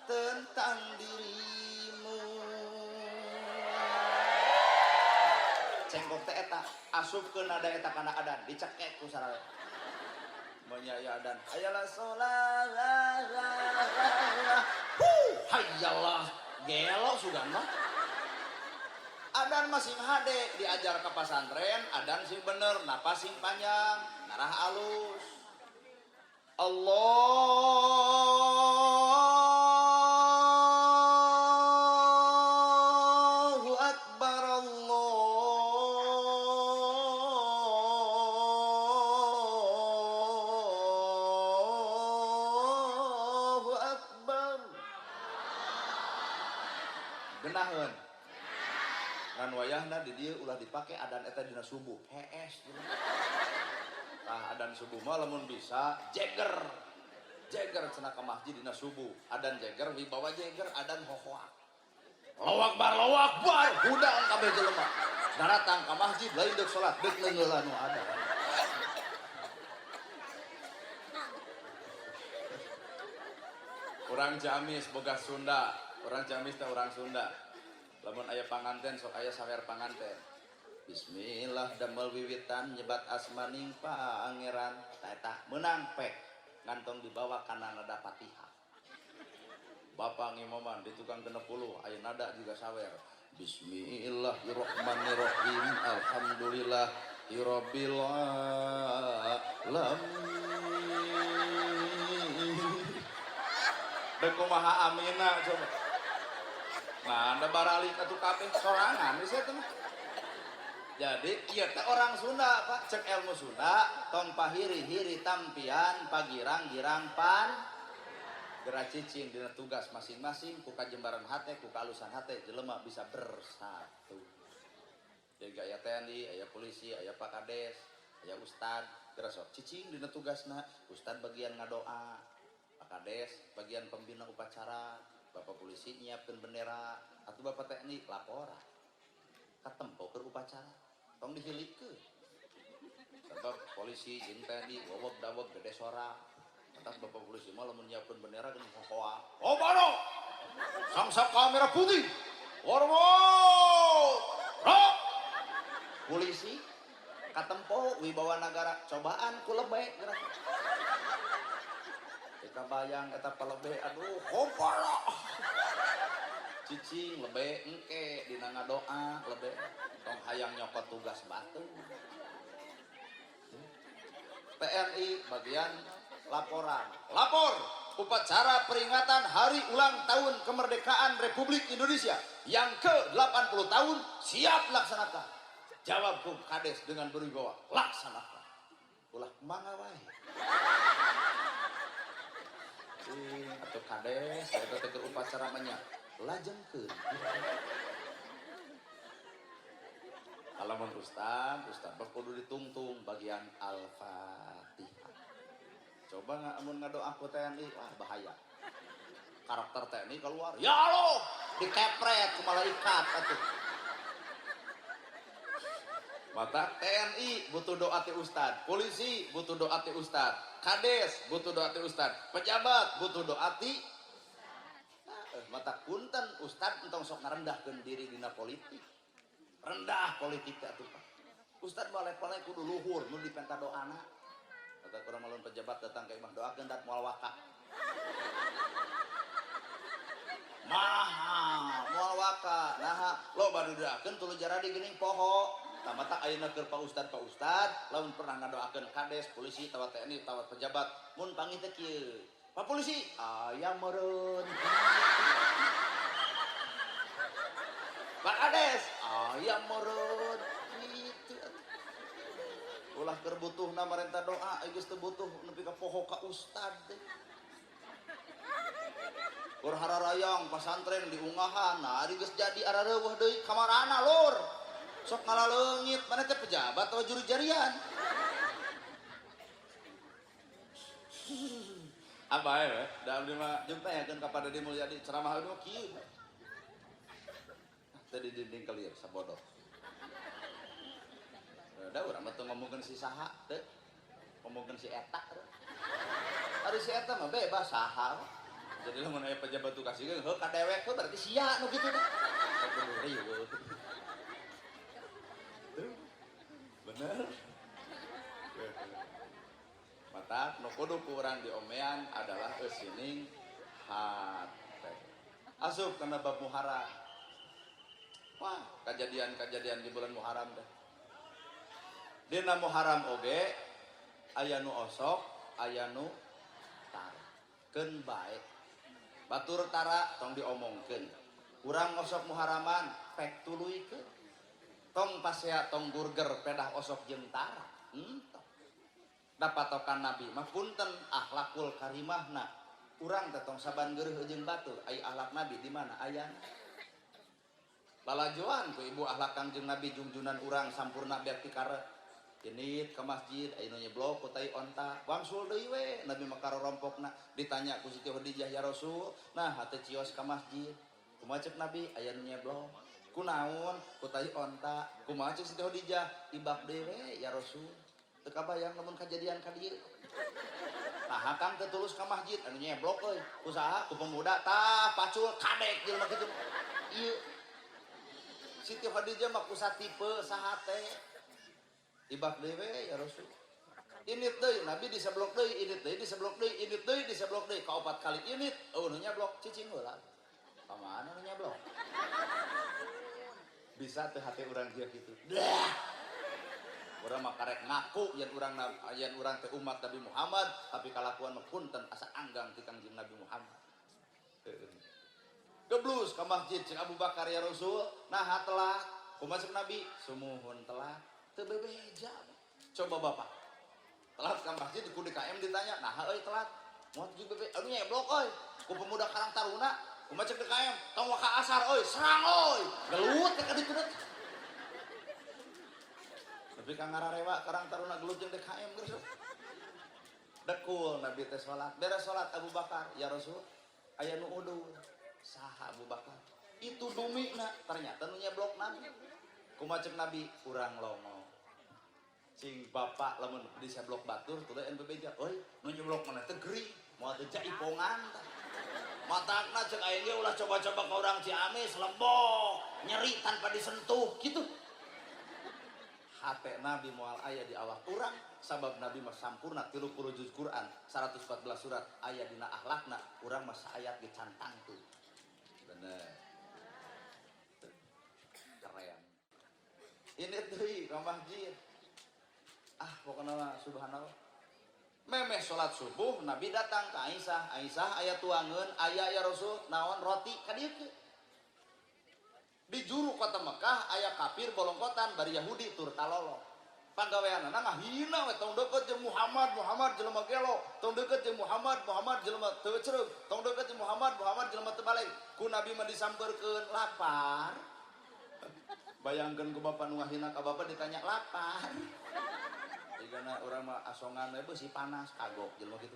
tentang dirimu. Cengkok teh eta asup ke nada eta kana adan dicekek ku sarare. Menya adan hayalah sholat la la la. Hayalah gelo sugan mah. Adan masing hade diajar ke pasantren, adan sing bener, napas sing panjang, narah alus. Allahu Akbar, Allahu Akbar. Genaheun. Ngan wayahna di dieu ulah dipake adan eta dina subuh. Hees. Tah adan subuh mah lamun bisa jeger. Jeger cenah ka masjid dina subuh. Adan jeger wibawa jeger, adan hohoak. Allahu Akbar, Allahu Akbar, hudang kabeh jelema. Daratang ka masjid lain deuk salat, deuk leungeula nu adan. Urang Ciamis boga Sunda, urang Ciamis teh urang Sunda. Lamun aya panganten sok aya sawer panganten. Bismillah damel wiwitan nyebat asmaning pangeran. Tah eta meunang pek ngantong dibawa kana nada Fatihah. Bapak ngimaman di tukang 60 aya nada juga sawer. Bismillahirrahmanirrahim. Alhamdulillahirabbil alamin. Deuk kumaha amina coba. Nah, anda baralik atuh kabeh sorangan geus eta mah. Jadi ieu teh orang Sunda, Pak, cek ilmu Sunda, tong pahiri-hiri tampian, pagirang-girang pan geura cicing dina tugas masing-masing ku kajembaran hate, ku kalusan hate jelema bisa bersatu. Jadi aya TNI, aya polisi, aya Pak Kades, aya ustad, geura sok cicing dina tugasna, ustad bagian ngadoa, Pak Kades bagian pembina upacara, Bapak polisi nyiapkeun bendera, atuh Bapak TNI laporan. Katempo keur upacara, tong dihilikeun. Sebab polisi jeung TNI waweg daweg gede sora. Atas Bapak polisi mah lamun nyiapkeun bendera geuning hohoa. Oh bano. Samsak kamera putih. Hormat. Rok. Polisi. Katempo wibawa nagara cobaan ku lebe geura. Teu kabayang eta palebe aduh hompala. Cicing lebe engke dina ngadoa lebe tong hayang nyokot tugas batu. TNI bagian laporan. Lapor upacara peringatan hari ulang tahun kemerdekaan Republik Indonesia yang ke-80 tahun siap laksanakan. Jawab Bung Kades dengan berwibawa, laksanakan. Ulah mangga wae. Atau Kades, eta teh keur upacara mah nya lajengkeun. Lamun ustad, ustad mah kudu ditungtung bagian Al-Fatihah. Coba nggak amun ngadoa ku TNI, wah bahaya. Karakter TNI keluar, ya Allah, dikepret ku malaikat atuh. Mata TNI butuh doa ti ustad, polisi butuh doa ti ustad, kades butuh doa ti ustad, pejabat butuh doa ti. Nah, mata punten ustad entong sok ngarendahkeun diri dina politik. Rendah politik teh atuh Pak. Ustad mah levelnya kudu luhur mun dipenta doana. Kata kurang malun pejabat datang ke imah doakeun dat moal waka. Maha moal waka. Naha loba didoakeun tuluy jaradi geuning poho. Tah mata ayeuna keur Pak Ustad, Pak Ustad lamun pernah ngadoakeun kades, polisi, tawa TNI, tawa pejabat, mun panggih teh kieu. Pak polisi, aya meureun. Pak Kades, aya meureun. Kitu atuh. Ulah keur butuhna marenta doa, geus teu butuh nepi ka poho ka ustad teh. Keur hararayang pasantren diungahan, nah ari geus jadi arareuweuh deui kamarana lur. Sok ngalaleungit, mana teh pejabat atau juru jarian. Apa ya, da abdi mah jeung tanyakeun ka Pak Dedi Mulyadi ceramah abdi mah kieu. Tadi dinding kelir sabodoh. Da urang mah teu ngomongkeun si saha teu. Ngomongkeun si eta. Ari si eta mah bebas saha. Jadi lamun aya pejabat tuh kasihkeun heuh ka dewek heuh berarti sia nu kitu teh. Kudu riweuh. Bener. Mata nu kudu ku urang diomean adalah eusining hate. Asup kana bab Muharram. Wah, kejadian-kejadian di bulan Muharram teh. Dina Muharram oge aya nu osok, aya nu tara. Keun bae. Batur tara tong diomongkeun. Urang osok Muharraman pek tuluykeun. Tong pasea tong burger pedah osok jeung tara. Entong. Da patokan Nabi mah punten akhlakul karimahna. Urang teh tong saban geureuh jeung batur, ai akhlak Nabi di mana ayana? Lalajoan ku ibu akhlak Kangjeng Nabi jungjunan urang sampurna beak tikare. Init ke masjid, aya nu nyeblok ku tai onta, wangsul deui we, Nabi mah karompokna ditanya ku Siti Khadijah ya Rasul, nah hate cios ka masjid. Kumaha ceuk Nabi aya nu nyeblok. Kunaon ku tai onta, kumaha ceuk Siti Khadijah ibak deui we ya Rasul. Teu kabayang lamun kajadian ka dieu. Nah, kang teu tulus ka masjid anu nyeblok euy. Ku saha? Ku pemuda tah pacul kadek jelema kitu. Ieu Siti Khadijah mah kusa tipe saha teh. Ibak deui we ya Rasul. Init deui Nabi diseblok deui, init deui diseblok deui, init deui diseblok deui, kaopat kali init, eueuh nu nyeblok cicing heula. Ka mana nu nyeblok? Bisa teu hate urang kieu kitu. Dah. Urang mah karek ngaku yen urang yen urang teh umat Nabi Muhammad, tapi kalakuan mah punten asa anggang ti Kangjeng Nabi Muhammad. Geblus ka masjid cek Abu Bakar ya Rasul, naha telat. Kumaha cek Nabi? Sumuhun telat. Teu bebeja. Coba bapak. Telat ka masjid ku DKM ditanya, naha euy telat? Moal tujuh bebe, anu nyeblok euy. Ku pemuda Karang Taruna, kumaha cek DKM? Tong waka asar euy, serang euy. Gelut ka ditu teh. Tapi ka ngararewa Karang Taruna gelut jeung DKM geus. Dekul Nabi teh salat. Beres salat Abu Bakar, ya Rasul, aya nu udur. Saha Abu Bakar? Itu dumina, ternyata nu nyeblok Nabi. Kumaha cek Nabi? Urang longo. Cing bapak lamun diseblok batur tuluy anu bebeja, euy nu nyeblok mana teh gering, moal teh jaipongan tah. Matakna cek aing ge ulah coba-coba ka urang Ciamis lembok, nyeri tanpa disentuh gitu. Hate Nabi moal aya di awak urang sabab Nabi mah sampurna 30 juz Quran 114 surat aya dina akhlakna, urang mah saayat ge can tangtu. Bener. Keren. Ini deui ka masjid. Ah, pokona mah subhanallah. Memeh salat subuh Nabi datang ke Aisyah. Aisyah aya tuangeun, aya ya Rasul, naon roti ka dieu ke. Di juru kota Mekah aya kafir bolongkotan bari Yahudi tur talolo. Pagaweanana ngahina we, tong deukeut jeung Muhammad, Muhammad jelema gelo, tong deukeut jeung Muhammad, Muhammad jelema teu cereug, tong deukeut jeung Muhammad, Muhammad jelema teu baleg. Ku Nabi mah disampeurkeun lapar. Bayangkeun ku bapak nu ngahina ka bapak ditanya lapar. Jigana urang mah asongan we beusi panas kagok jelema kitu.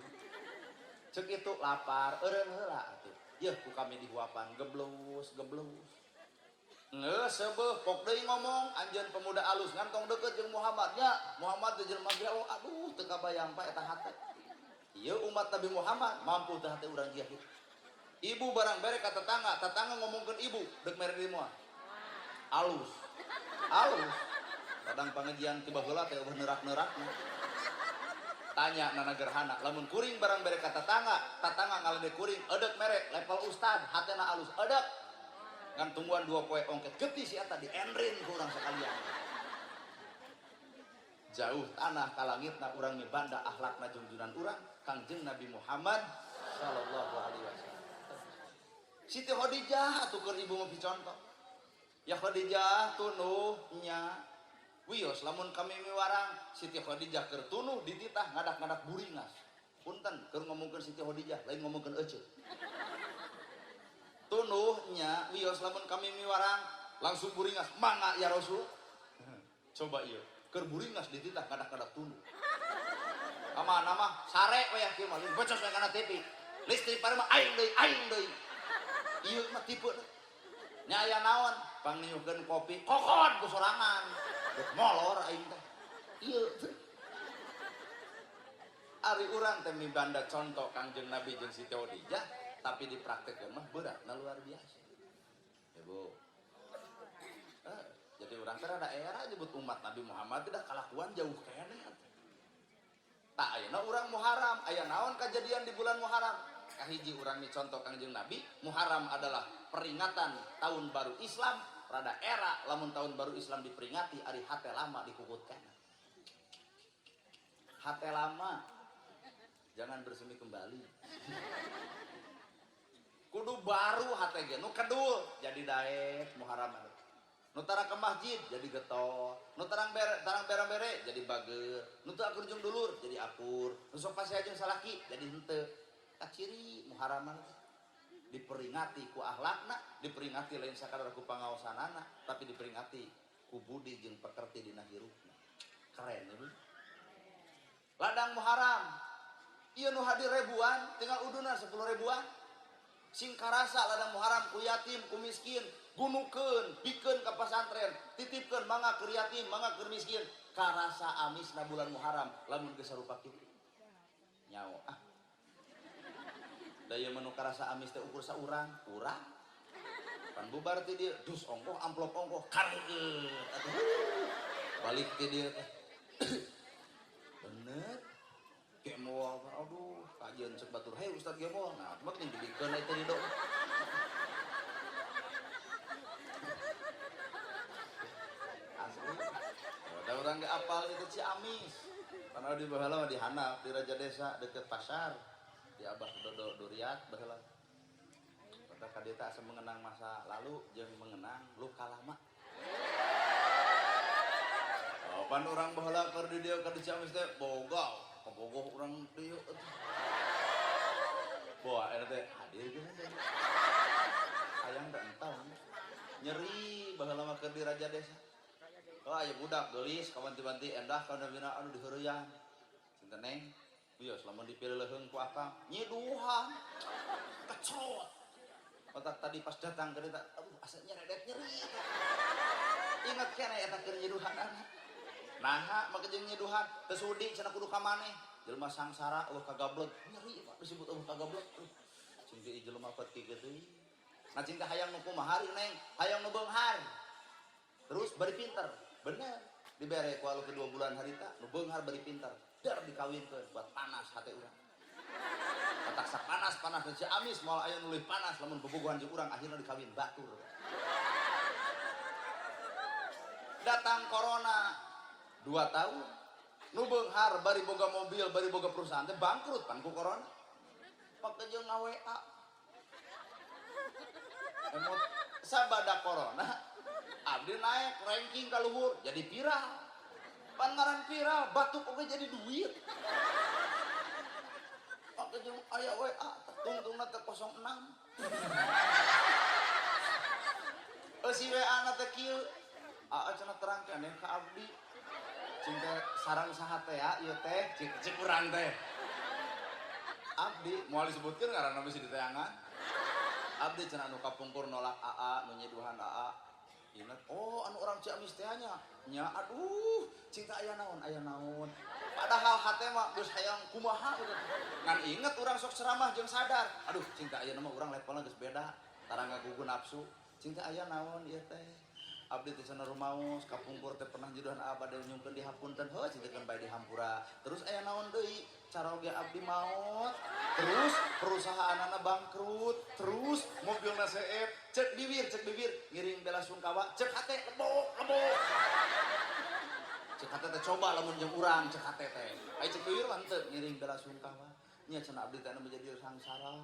Ceuk itu lapar, eureun heula atuh. Yeuh ku kami dihuapan geblus geblus. Ngeus seubeuh pok deui ngomong anjeun pemuda alus ngan tong deukeut jeung Muhammad nya. Muhammad teh jelema gelo, aduh teu kabayang pa eta hate. Ieu umat Nabi Muhammad mampu teh hate urang jiah kitu. Ibu barang bere ka tetangga, tetangga ngomongkeun ibu deuk mere deui moal. Alus. Alus. Kadang pangajian ti baheula teh eueuh neurak-neurakna. Tanya nana gerhana, lamun kuring barang bere ka tetangga, tetangga ngaledek kuring, eudek mere level ustad, hatena alus, eudek. Ngan tungguan 2 poe ongket getih si eta dienrin ku urang sekalian. Jauh tanah ka langitna urang mibanda akhlakna jungjunan urang Kangjeng Nabi Muhammad sallallahu alaihi wasallam. Siti Khadijah atuh keur ibu mah picontoh. Ya Khadijah tunuh nya. Wios lamun kami miwarang Siti Khadijah keur tunuh dititah ngadak-ngadak buringas. Punten keur ngomongkeun Siti Khadijah lain ngomongkeun eceu. Tunuh nya wios lamun kami miwarang langsung buringas mangga ya Rasul. Coba ieu keur buringas dititah ngadak-ngadak tunuh. Kamana mah sare we kieu mah bocos we kana TV. Listrik parema aing deui aing deui. Ieu mah tipe nya aya naon pangniukeun kopi kokon ku sorangan. Dek molor aing teh. Ieu teh. Ari urang teh mibanda contoh Kangjeng Nabi jeung Siti Khadijah tapi dipraktekkeun mah beratna luar biasa. Ya Bu. Jadi urang teh rada era nyebut umat Nabi Muhammad teh dah kalakuan jauh keneh atuh. Tak ayeuna urang Muharram, aya naon kajadian di bulan Muharram? Kahiji urang micontoh Kangjeng Nabi, Muharram adalah peringatan tahun baru Islam, rada era lamun tahun baru Islam diperingati ari hate lama dikukutkan. Hate lama jangan bersemi kembali. Kudu baru hate ge nu kedul jadi daek Muharram atuh. Nu tara ke masjid jadi getol, nu tarang bere tarang bere jadi bager, nu teu akur jeung dulur jadi akur, nu sok pasea jeung salaki jadi henteu. Kaciri Muharraman diperingati ku akhlakna, diperingati lain sakadar ku pangaosanana, tapi diperingati ku budi jeung pekerti dina hirupna. Keren ya, Bu. Ladang Muharram ieu nu hadir ribuan, tinggal udunan 10 ribuan. Sing karasa ladang Muharram ku yatim, ku miskin, gunukeun, bikeun ka pasantren, titipkeun mangga keur yatim, mangga keur miskin. Karasa amisna bulan Muharram lamun geus sarupa kitu. Nyaho ah. Da ieu mah nu karasa amis teh ukur saurang, urang. Pan bubar ti dieu, dus ongkoh, amplop ongkoh, kareukeut atuh. Balik ti dieu teh. Bener. Gemol, aduh, kajian cek batur, hei Ustad Gemol, nah, cuma nih dibikeun eta di doa. Asli, ada orang nggak apal itu Ciamis, karena di baheula mah di Hanap, di Raja Desa, deket pasar, di Abah Dodo Duriat baheula. Kata kadeta asa mengenang masa lalu, jeung mengenang luka lama. Oh, pan orang baheula keur di dieu keur di Ciamis teh boga. Kabogoh urang dieu atuh. Boa eta teh hadir geus teh. Hayang teh entong. Nyeri baheula mah keur di Raja Desa. Oh aya budak geulis kawanti-wanti endah kana bina anu diheureuyang. Cinta neng, wios lamun dipilih leuheung ku akang, nyiduhan. Kecrot. Otak tadi pas datang ke dia, aduh asa nyeredet nyeri. Ingat keneh eta keur nyiduhanana. Naha make jeung nyiduhan, teu sudi cenah kudu ka maneh. Jelema sangsara eueuh kagablek, nyeri Pak disebut eueuh kagablek. Cing teh jelema pat kieu teh. Nah cing teh hayang nu kumaha neng, hayang nu beunghar. Terus bari pinter, bener. Dibere ku anu ke 2 bulan harita, nu beunghar bari pintar, dar dikawinkeun buat panas hate urang. Katak sapanas-panas dan Ciamis moal aya nu leuwih panas lamun bobogohan jeung urang akhirna dikawin batur. Datang corona 2 tahun, nu beunghar bari boga mobil, bari boga perusahaan teh bangkrut pan ku corona. Pake jeung nga-WA. Emot sabada corona, abdi naik ranking ka luhur jadi viral. Pan ngaran viral, batuk oge jadi duit. Pake jeung aya WA, tungtungna teh 06. Si WA na teh kieu. Aa cenah terang keneh ka abdi. Cing teh sarang saha teh ya ieu teh, cing cing urang teh. Abdi moal disebutkeun ngaranna bisi diteangan. Abdi cenah anu kapungkur nolak aa, nu nyiduhan aa. Ingat, oh anu orang Ciamis teh nya. Nya aduh, cing teh aya naon, aya naon. Padahal hate mah geus hayang kumaha gitu. Ngan inget urang sok ceramah jeung sadar. Aduh, cing teh ayeuna mah urang levelna geus beda. Tara ngagugu nafsu. Cing teh aya naon ieu teh. Abdi teh cenah rumaos kapungkur teh pernah nyiduhan aa bade nyungkeun dihapunten heuh cing teh keun bae dihampura. Terus aya naon deui? Caroge abdi maot. Terus perusahaanana bangkrut, terus mobilna seep, cek bibir ngiring bela sungkawa, cek hate lebok lebok. Cek hate teh coba lamun jeung urang cek hate teh. Ai cek bibir mah henteu ngiring bela sungkawa. Nya cenah abdi teh anu menjadi sangsara.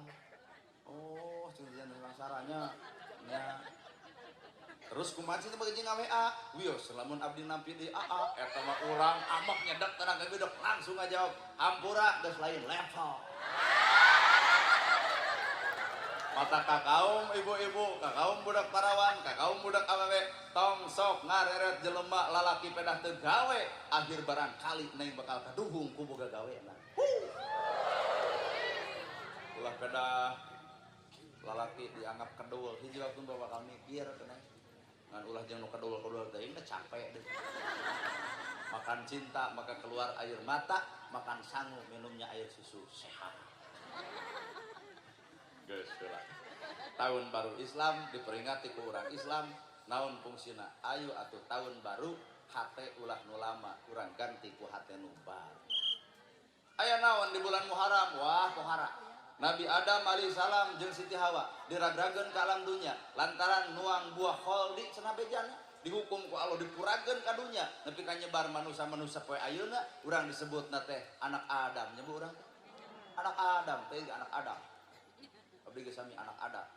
Oh, cing teh sangsaranya. Nya. Terus kumaha sih teh bagi jeung WA? Wios lamun abdi nampi di AA eta mah urang amok nyedek tenaga gedek langsung ngajawab hampura geus lain level. Mata ka kaum ibu-ibu, ka kaum budak parawan, ka kaum budak awewe tong sok ngareret jelema lalaki pedah teu gawe, akhir barangkali neng bakal kaduhung ku boga gawena. Ulah pedah lalaki dianggap kedul, hiji waktu bakal mikir cenah. Ngan ulah jeung nu kedul-kedul teh teh capek deh. Makan cinta maka keluar air mata, makan sangu minumnya air susu sehat. Geus lah. Tahun baru Islam diperingati ku urang Islam, naon fungsina? Ayo atuh tahun baru hate ulah nu lama, urang ganti ku hate nu baru. Aya naon di bulan Muharram? Wah, pohara. Nabi Adam alaihissalam jeung Siti Hawa diragrageun ka alam dunya lantaran nuang buah kholdi cenah bejana dihukum ku Allah dipurageun ka dunya nepi ka nyebar manusia-manusia poe ayeuna urang disebutna teh anak Adam nyebut urang teh anak Adam teh anak Adam abdi geus sami anak Adam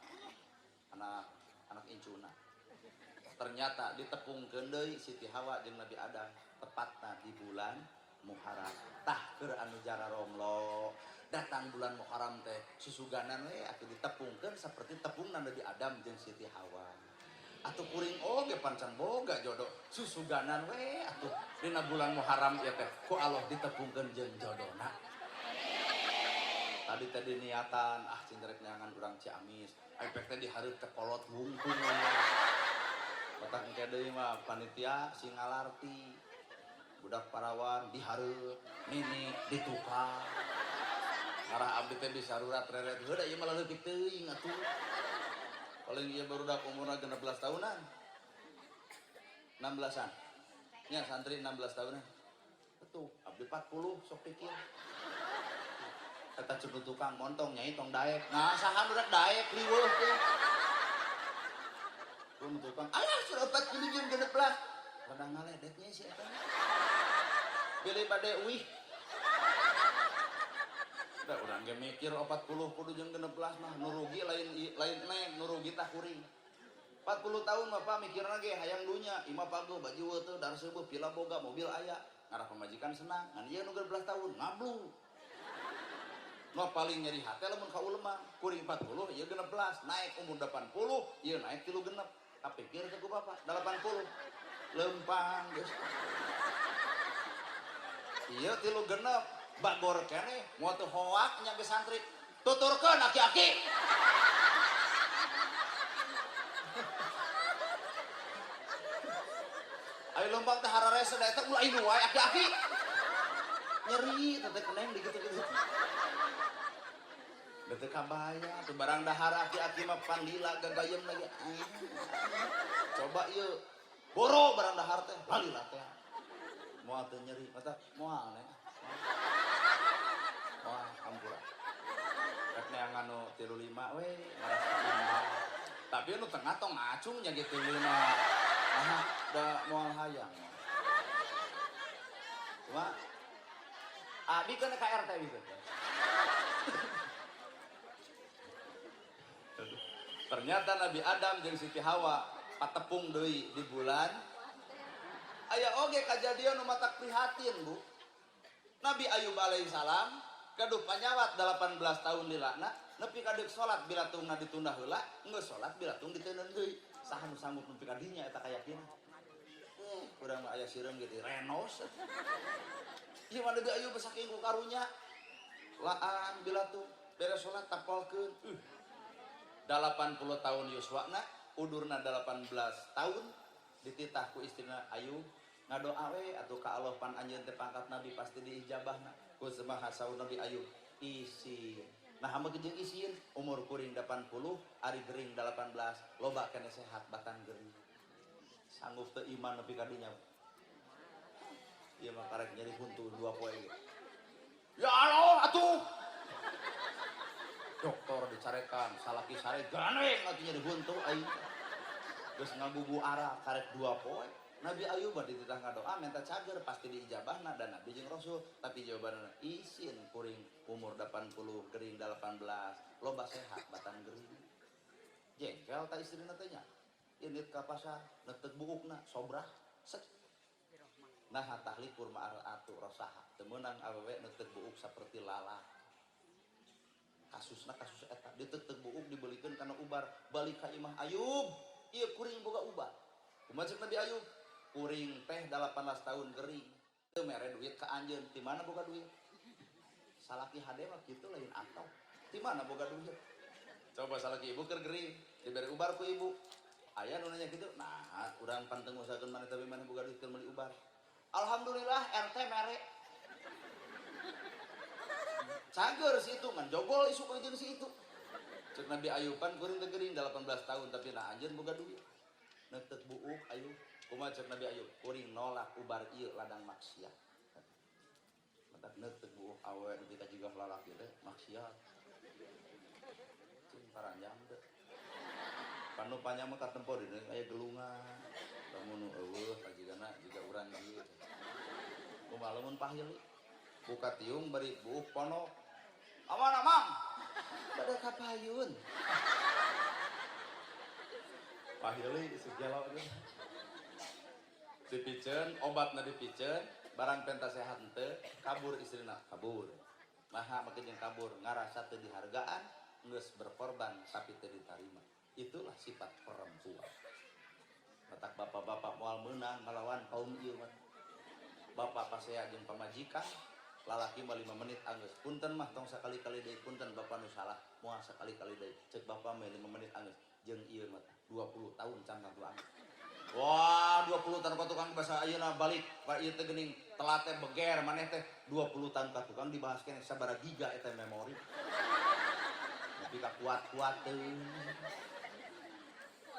anak anak incuna ternyata ditepungkeun deui Siti Hawa jeung Nabi Adam tepatna di bulan Muharram tah keur anu jara romlo datang bulan Muharram teh susuganan we atuh ditepungkeun seperti tepungna Nabi Adam jeung Siti Hawa atuh kuring oge pancan boga jodoh susuganan we atuh dina bulan Muharram ieu teh ku Allah ditepungkeun jeung jodona. Tadi teh diniatan ah cing rek neangan urang Ciamis efek teh dihareup teh kolot wungkung batak engke deui mah panitia sing ngalarti budak parawan dihareup nini ditukar ngarah abdi teh bisa rurat reret heuh da ieu mah leutik teuing atuh paling ieu barudak umurna 16 tahunan 16-an nya santri 16 tahunan betul abdi 40 sok pikir eta cek tukang montong nyai tong daek nah saha nu rek daek riweuh teh nu tukang alah sudah 40 jeung 16 rada ngaledeknya si eta pilih bade uih da urang ge mikir 40 kudu jeung 16 mah nu rugi lain lain neng nu rugi tah kuring 40 tahun mah pak mikirna ge hayang dunya imah pago baju teu dar seueuh pila boga mobil aya ngarah pamajikan senang ngan ieu nu 16 tahun ngablu nu paling nyeri hate lamun ka ulema kuring 40 ieu 16 naik umur 80 ieu naik 3 genep kapikir teh ku bapak 80 lempang geus ieu 3 genep bagor keneh moal teu hoak nya ge santri tuturkeun aki-aki ayo lempang teh hararese da eta ulah inu wae aki-aki nyeri teh keneng di kitu-kitu Bete kabaya tuh barang dahar aki-aki mah pandila gagayem lagi. Coba ieu boro barang dahar teh lalila teh. Moal teu nyeri, mata moal neng. Moal hampura. Rek neangan nu 35 we, ngarasa imbang. Tapi nu tengah tong ngacung nya ge 35. Nah, da moal hayang. Cuma abi kan ka RT gitu. Ternyata Nabi Adam jeung Siti Hawa patepung deui di bulan. Aya oge kajadian nu matak prihatin, Bu. Nabi Ayub alaihissalam gaduh panyawat 18 tahun dilakna, nepi ka deuk salat bilatungna ditunda heula, geus salat bilatung diteundeun deui. Saha nu sanggup nepi ka dinya eta kayakinan? Urang mah aya sireum ge direnos. Ieu mah Nabi Ayub saking ku karunya laan bilatung beres salat tapolkeun. 80 tahun yuswana, udurna 18 tahun dititah ku istrina Ayub ngadoa we atuh ka Allah pan anjeun teh pangkat nabi pasti diijabahna. Ku semaha saur Nabi Ayub isin. Nah hamba jeung isin umur kuring 80 ari gering 18 loba keneh sehat batan gering. Sanggup teu iman nepi ka dinya. Ieu mah karek nyeri huntu 2 poe ge. Ya Allah atuh. Dokter dicarekan, salaki sare gandeng atuh nyeri huntu aing. Geus ngagugu arah karek 2 poe. Nabi Ayub mah dititah ngadoa minta cager pasti diijabahna dan Nabi jeung Rasul, tapi jawabanna isin kuring umur 80 gering 18 loba sehat batan gering. Jengkel ta istrina teh nya. Indit ka pasar neuteup buukna sobrah set. Nah tahlikur ma'ar atu rosaha teu meunang awewe neuteup buuk saperti lalak. Kasusna kasus eta diteuteup buuk dibelikeun kana ubar balik ka imah Ayub ieu kuring boga ubar. Kumaha ceuk Nabi Ayub? Kuring teh 18 tahun gering teu mere duit ka anjeun, ti mana boga duit? Salaki hade mah kitu lain atau ti mana boga duit? Coba salaki ibu keur gering dibere ubar ku ibu. Aya nu nanya kitu, nah urang pan teu ngusahakeun maneh tapi maneh boga duit keur meuli ubar. Alhamdulillah RT mere. Cager si itu ngan jogol isuk jeung si itu. Ceuk Nabi Ayub pan kuring teh gering 18 tahun tapi nah anjeun boga duit. Neuteuk buuk Ayub. Kumaha ceuk Nabi Ayub? Kuring nolak ubar ieu ladang maksiat. Matak neuteuk buuk awewe nepi ka jiga lalaki teh maksiat. Cing paranjang teh. Panu panjang mah katempo dina aya gelungan. Lamun nu eueuh pajigana jiga urang ieu. Kumaha lamun pahili? Buka tiung bari buuk ponok. Aman amang. Bade ka payun. Pahili segala teh. Dipiceun, obatna dipiceun, barang penta sehat henteu, kabur istrina, kabur. Maha make jeung kabur, ngarasa teu dihargaan, geus berkorban tapi teu ditarima. Itulah sifat perempuan. Matak bapak-bapak moal meunang ngalawan kaum ieu mah. Bapak pasea jeung pamajikan, lalaki mah 5 menit anggeus. Punten mah tong sakali-kali deui, punten bapak nu salah, moal sakali-kali deui. Ceuk bapak mah 5 menit anggeus, jeung ieu mah 20 tahun can tangtu anggeus. Wah, 20 tahun ka tukang bahasa ayeuna balik, ka ieu teh geuning telat teh beger maneh teh 20 tahun ka tukang dibahas keneh sabaraha giga eta memori. Tapi ka kuat-kuat teuing.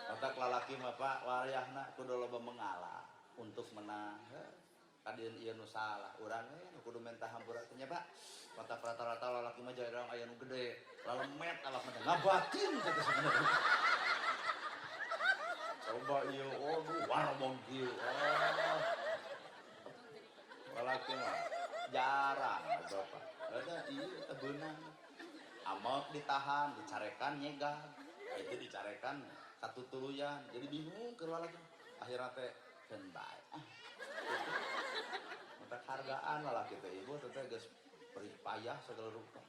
Matak lalaki mah Pak wayahna kudu loba mengalah untuk menang. Kadieun ieu nu salah, urang we nu kudu menta hampura teh nya Pak. Matak rata-rata lalaki mah jarang aya nu gede, lalemet alak mah ngabatin kata sebenarnya. Coba ieu, aduh warmong kieu. Oh. Lalaki mah jarang Bapak. Ada ieu teh beunang. Amek ditahan, dicarekan nyegah. Itu dicarekan katutuluyan. Jadi bingung keur lalaki. Akhirna teh keun bae. Ah. Matak hargaan lalaki teh ibu teh geus perih payah segala rupa.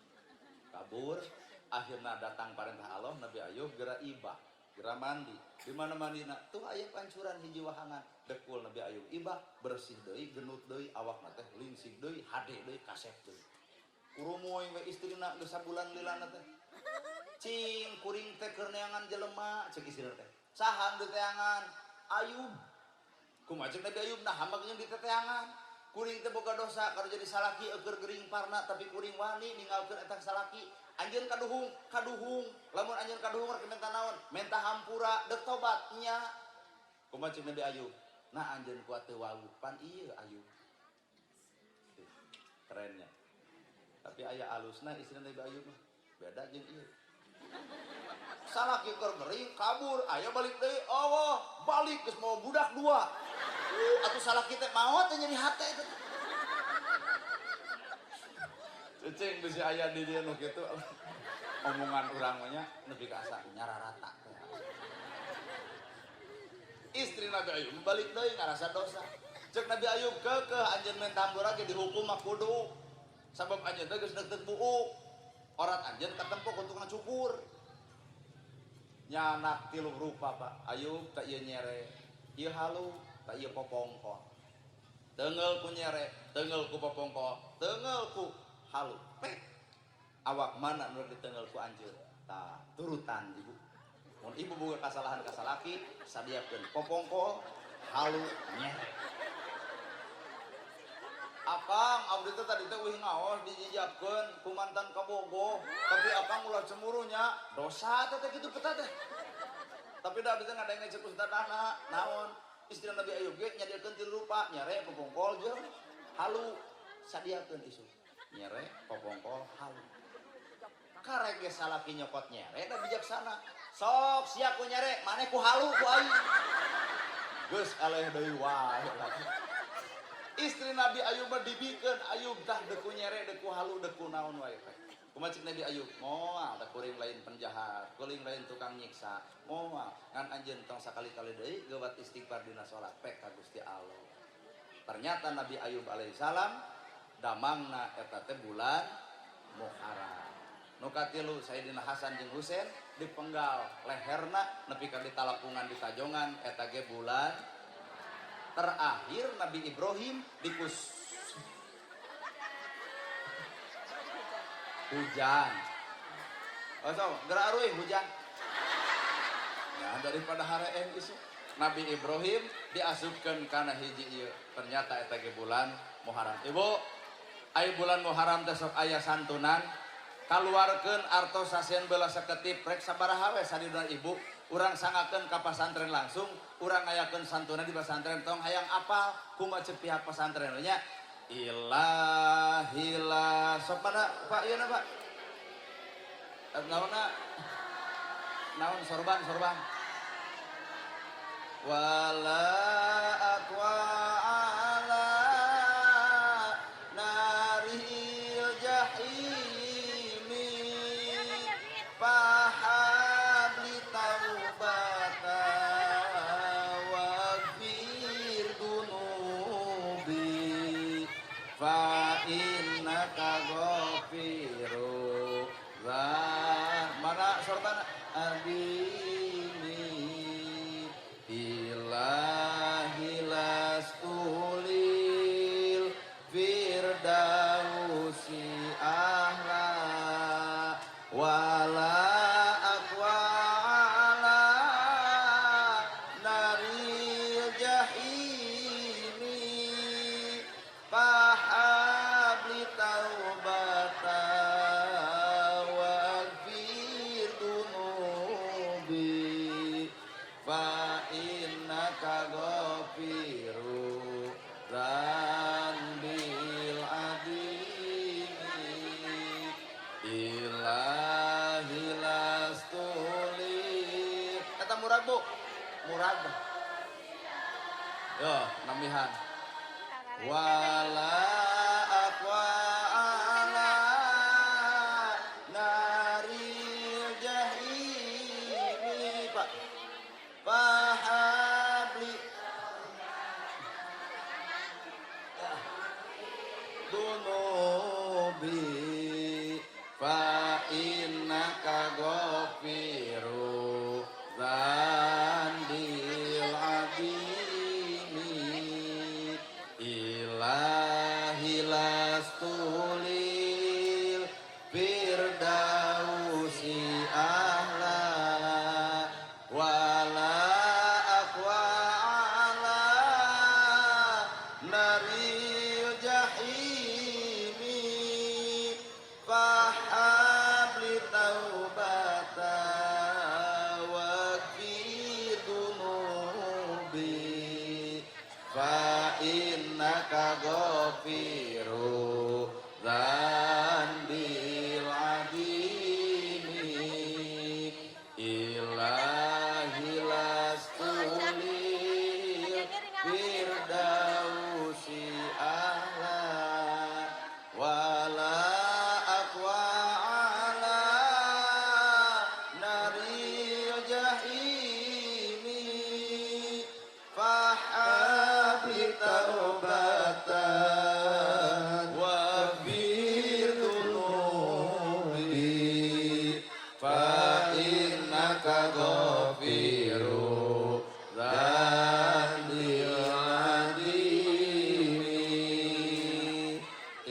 Kabur, akhirna datang parentah Allah Nabi Ayub geura ibah. Geura mandi. Di mana mandina? Tuh aya pancuran hiji wahangan. Dekul Nabi Ayub ibah, bersih deui, genut deui, awakna teh lingsig deui, hade deui, kasep deui. Kurumuy we istrina geus sabulan lilana teh. Cing kuring teh keur neangan jelema, ceuk istrina teh. Saha nu diteangan? Ayub. Kumaha ceuk Nabi Ayub? Nah hamba jeung diteteangan. Kuring teh boga dosa kalau jadi salaki eueur gering parna tapi kuring wani ninggalkeun eta salaki. Anjeun kaduhung, kaduhung. Lamun anjeun kaduhung rek menta naon? Menta hampura, deuk tobat nya. Kumaha ceuk Nabi Ayub? Nah anjeun kuat teu wawuh pan ieu Ayub. Kerennya. Tapi aya alusna istri Nabi Ayub mah. Beda jeung ieu. Salaki keur gering kabur, aya balik deui, Allah, balik geus mau budak dua. Atuh salaki teh maot teh nyeri hate eta. Cecing bisi aya di dieu nu kitu. Omongan urang mah nya nepi ka asa nyararata. Istri Nabi Ayub balik deui ngarasa dosa. Cek Nabi Ayub keukeuh anjeun main tambora ge dihukum mah kudu. Sabab anjeun teh geus deuk-deuk buuk. Orat anjeun katempo ku tukang cukur. Nyanak tilu rupa Pak. Ayub tak ieu nyere, ieu halu, tak ieu popongkol. Teunggeul ku nyere, teunggeul ku popongkol, teunggeul ku halu. Pek. Awak mana nu diteunggeul ku anjeun? Tah, turutan ibu. Mun ibu boga kasalahan ka salaki, sadiakeun popongkol, halu, nyere. Akang, abdi teh tadi teh euy ngaos dijijabkeun ku mantan kabogoh, tapi akang ulah cemburunya, dosa teh teh kitu peta teh. Tapi da abdi teh ngadenge ceuk ustadana, naon? Istri Nabi Ayub ge nyadiakeun tilu rupa, nyere, popongkol jeung halu. Sadiakeun isuk. Nyere, popongkol, halu. Karek ge salaki nyokot nyere da bijaksana. Sok sia ku nyere, maneh ku halu ku aing. Geus aleh deui wae. Istri Nabi Ayub mah dibikeun, Ayub tah deku nyere, deku halu, deku naon wae teh. Kumaha cek Nabi Ayub? Moal da kuring lain penjahat, kuring lain tukang nyiksa. Moal ngan anjeun tong sakali-kali deui geuwat istighfar dina salat pek ka Gusti Allah. Ternyata Nabi Ayub alaihissalam damangna eta teh bulan Muharram. Nu katilu Sayyidina Hasan jeung Husain dipenggal leherna nepi ka ditalapungan ditajongan eta ge bulan. Terakhir Nabi Ibrahim dikus hujan. Oh so, gerak aruy hujan. Ya daripada hareeng isu. Nabi Ibrahim diasupkeun kana hiji ieu. Ternyata eta ge bulan Muharram. Ibu, aya bulan Muharram teh sok aya santunan. Kaluarkeun artos sasieun beula saketip rek sabaraha we sadiduna ibu. Urang sangakeun ka pasantren langsung, urang ngayakeun santunan di pasantren tong hayang apal kumaha ceuk pihak pasantren nya. Ilahila sok mana Pak ieu na Pak? Naonna? Naon sorban sorban. Wala aqwa ala naril jahimi fahabli taubata waghfir dunubi fa innaka ghafiru mana sorban adini ilahi lastulil firdausi ahla wala aqwa ala naril jahimi fahabli taubata waghfir dunubi fa innaka ghafiru dzanbil adimi ilahi lastuli. Eta murag bu, murag. Yo, namihan. Wala aqwa ala naril jahimi Pak. Fahabli dunubi fa innaka ghafiru dzanbil adimi ilahi lastulil firdausi ahla wala aqwa ala naril jahimi fahabli taubata waghfir dunubi fa innaka ghafiru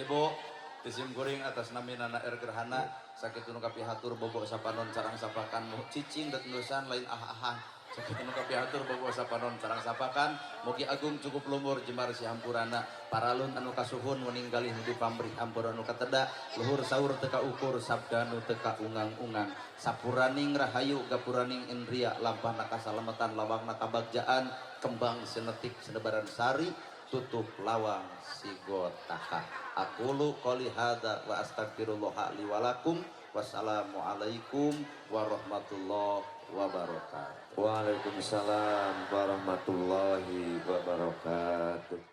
Ibu ti sim kuring atas nami Nana R Gerhana, sakitu nu kapihatur, bobo sapanon sarang sapakan, cicing dat lain ah-ahan. Sakitu nu kapihatur, bobo sapanon sarang sapakan, mugi agung cukup lumur, jembar sihampurana. Paralun anu kasuhun, meninggalih nu dipamrih, ampura anu kateda, luhur saur teu kaukur, sabda nu teu kaungang-ungang. Sapuraning rahayu, gapuraning indria, lampahna kasalamatan, lawangna kabagjaan, kembang senetik senebaran sari, tutup lawang sigotaka. Aqulu qouli hadza wa astaghfirullah li walakum. Wassalamualaikum warahmatullahi wabarakatuh. Waalaikumsalam warahmatullahi wabarakatuh.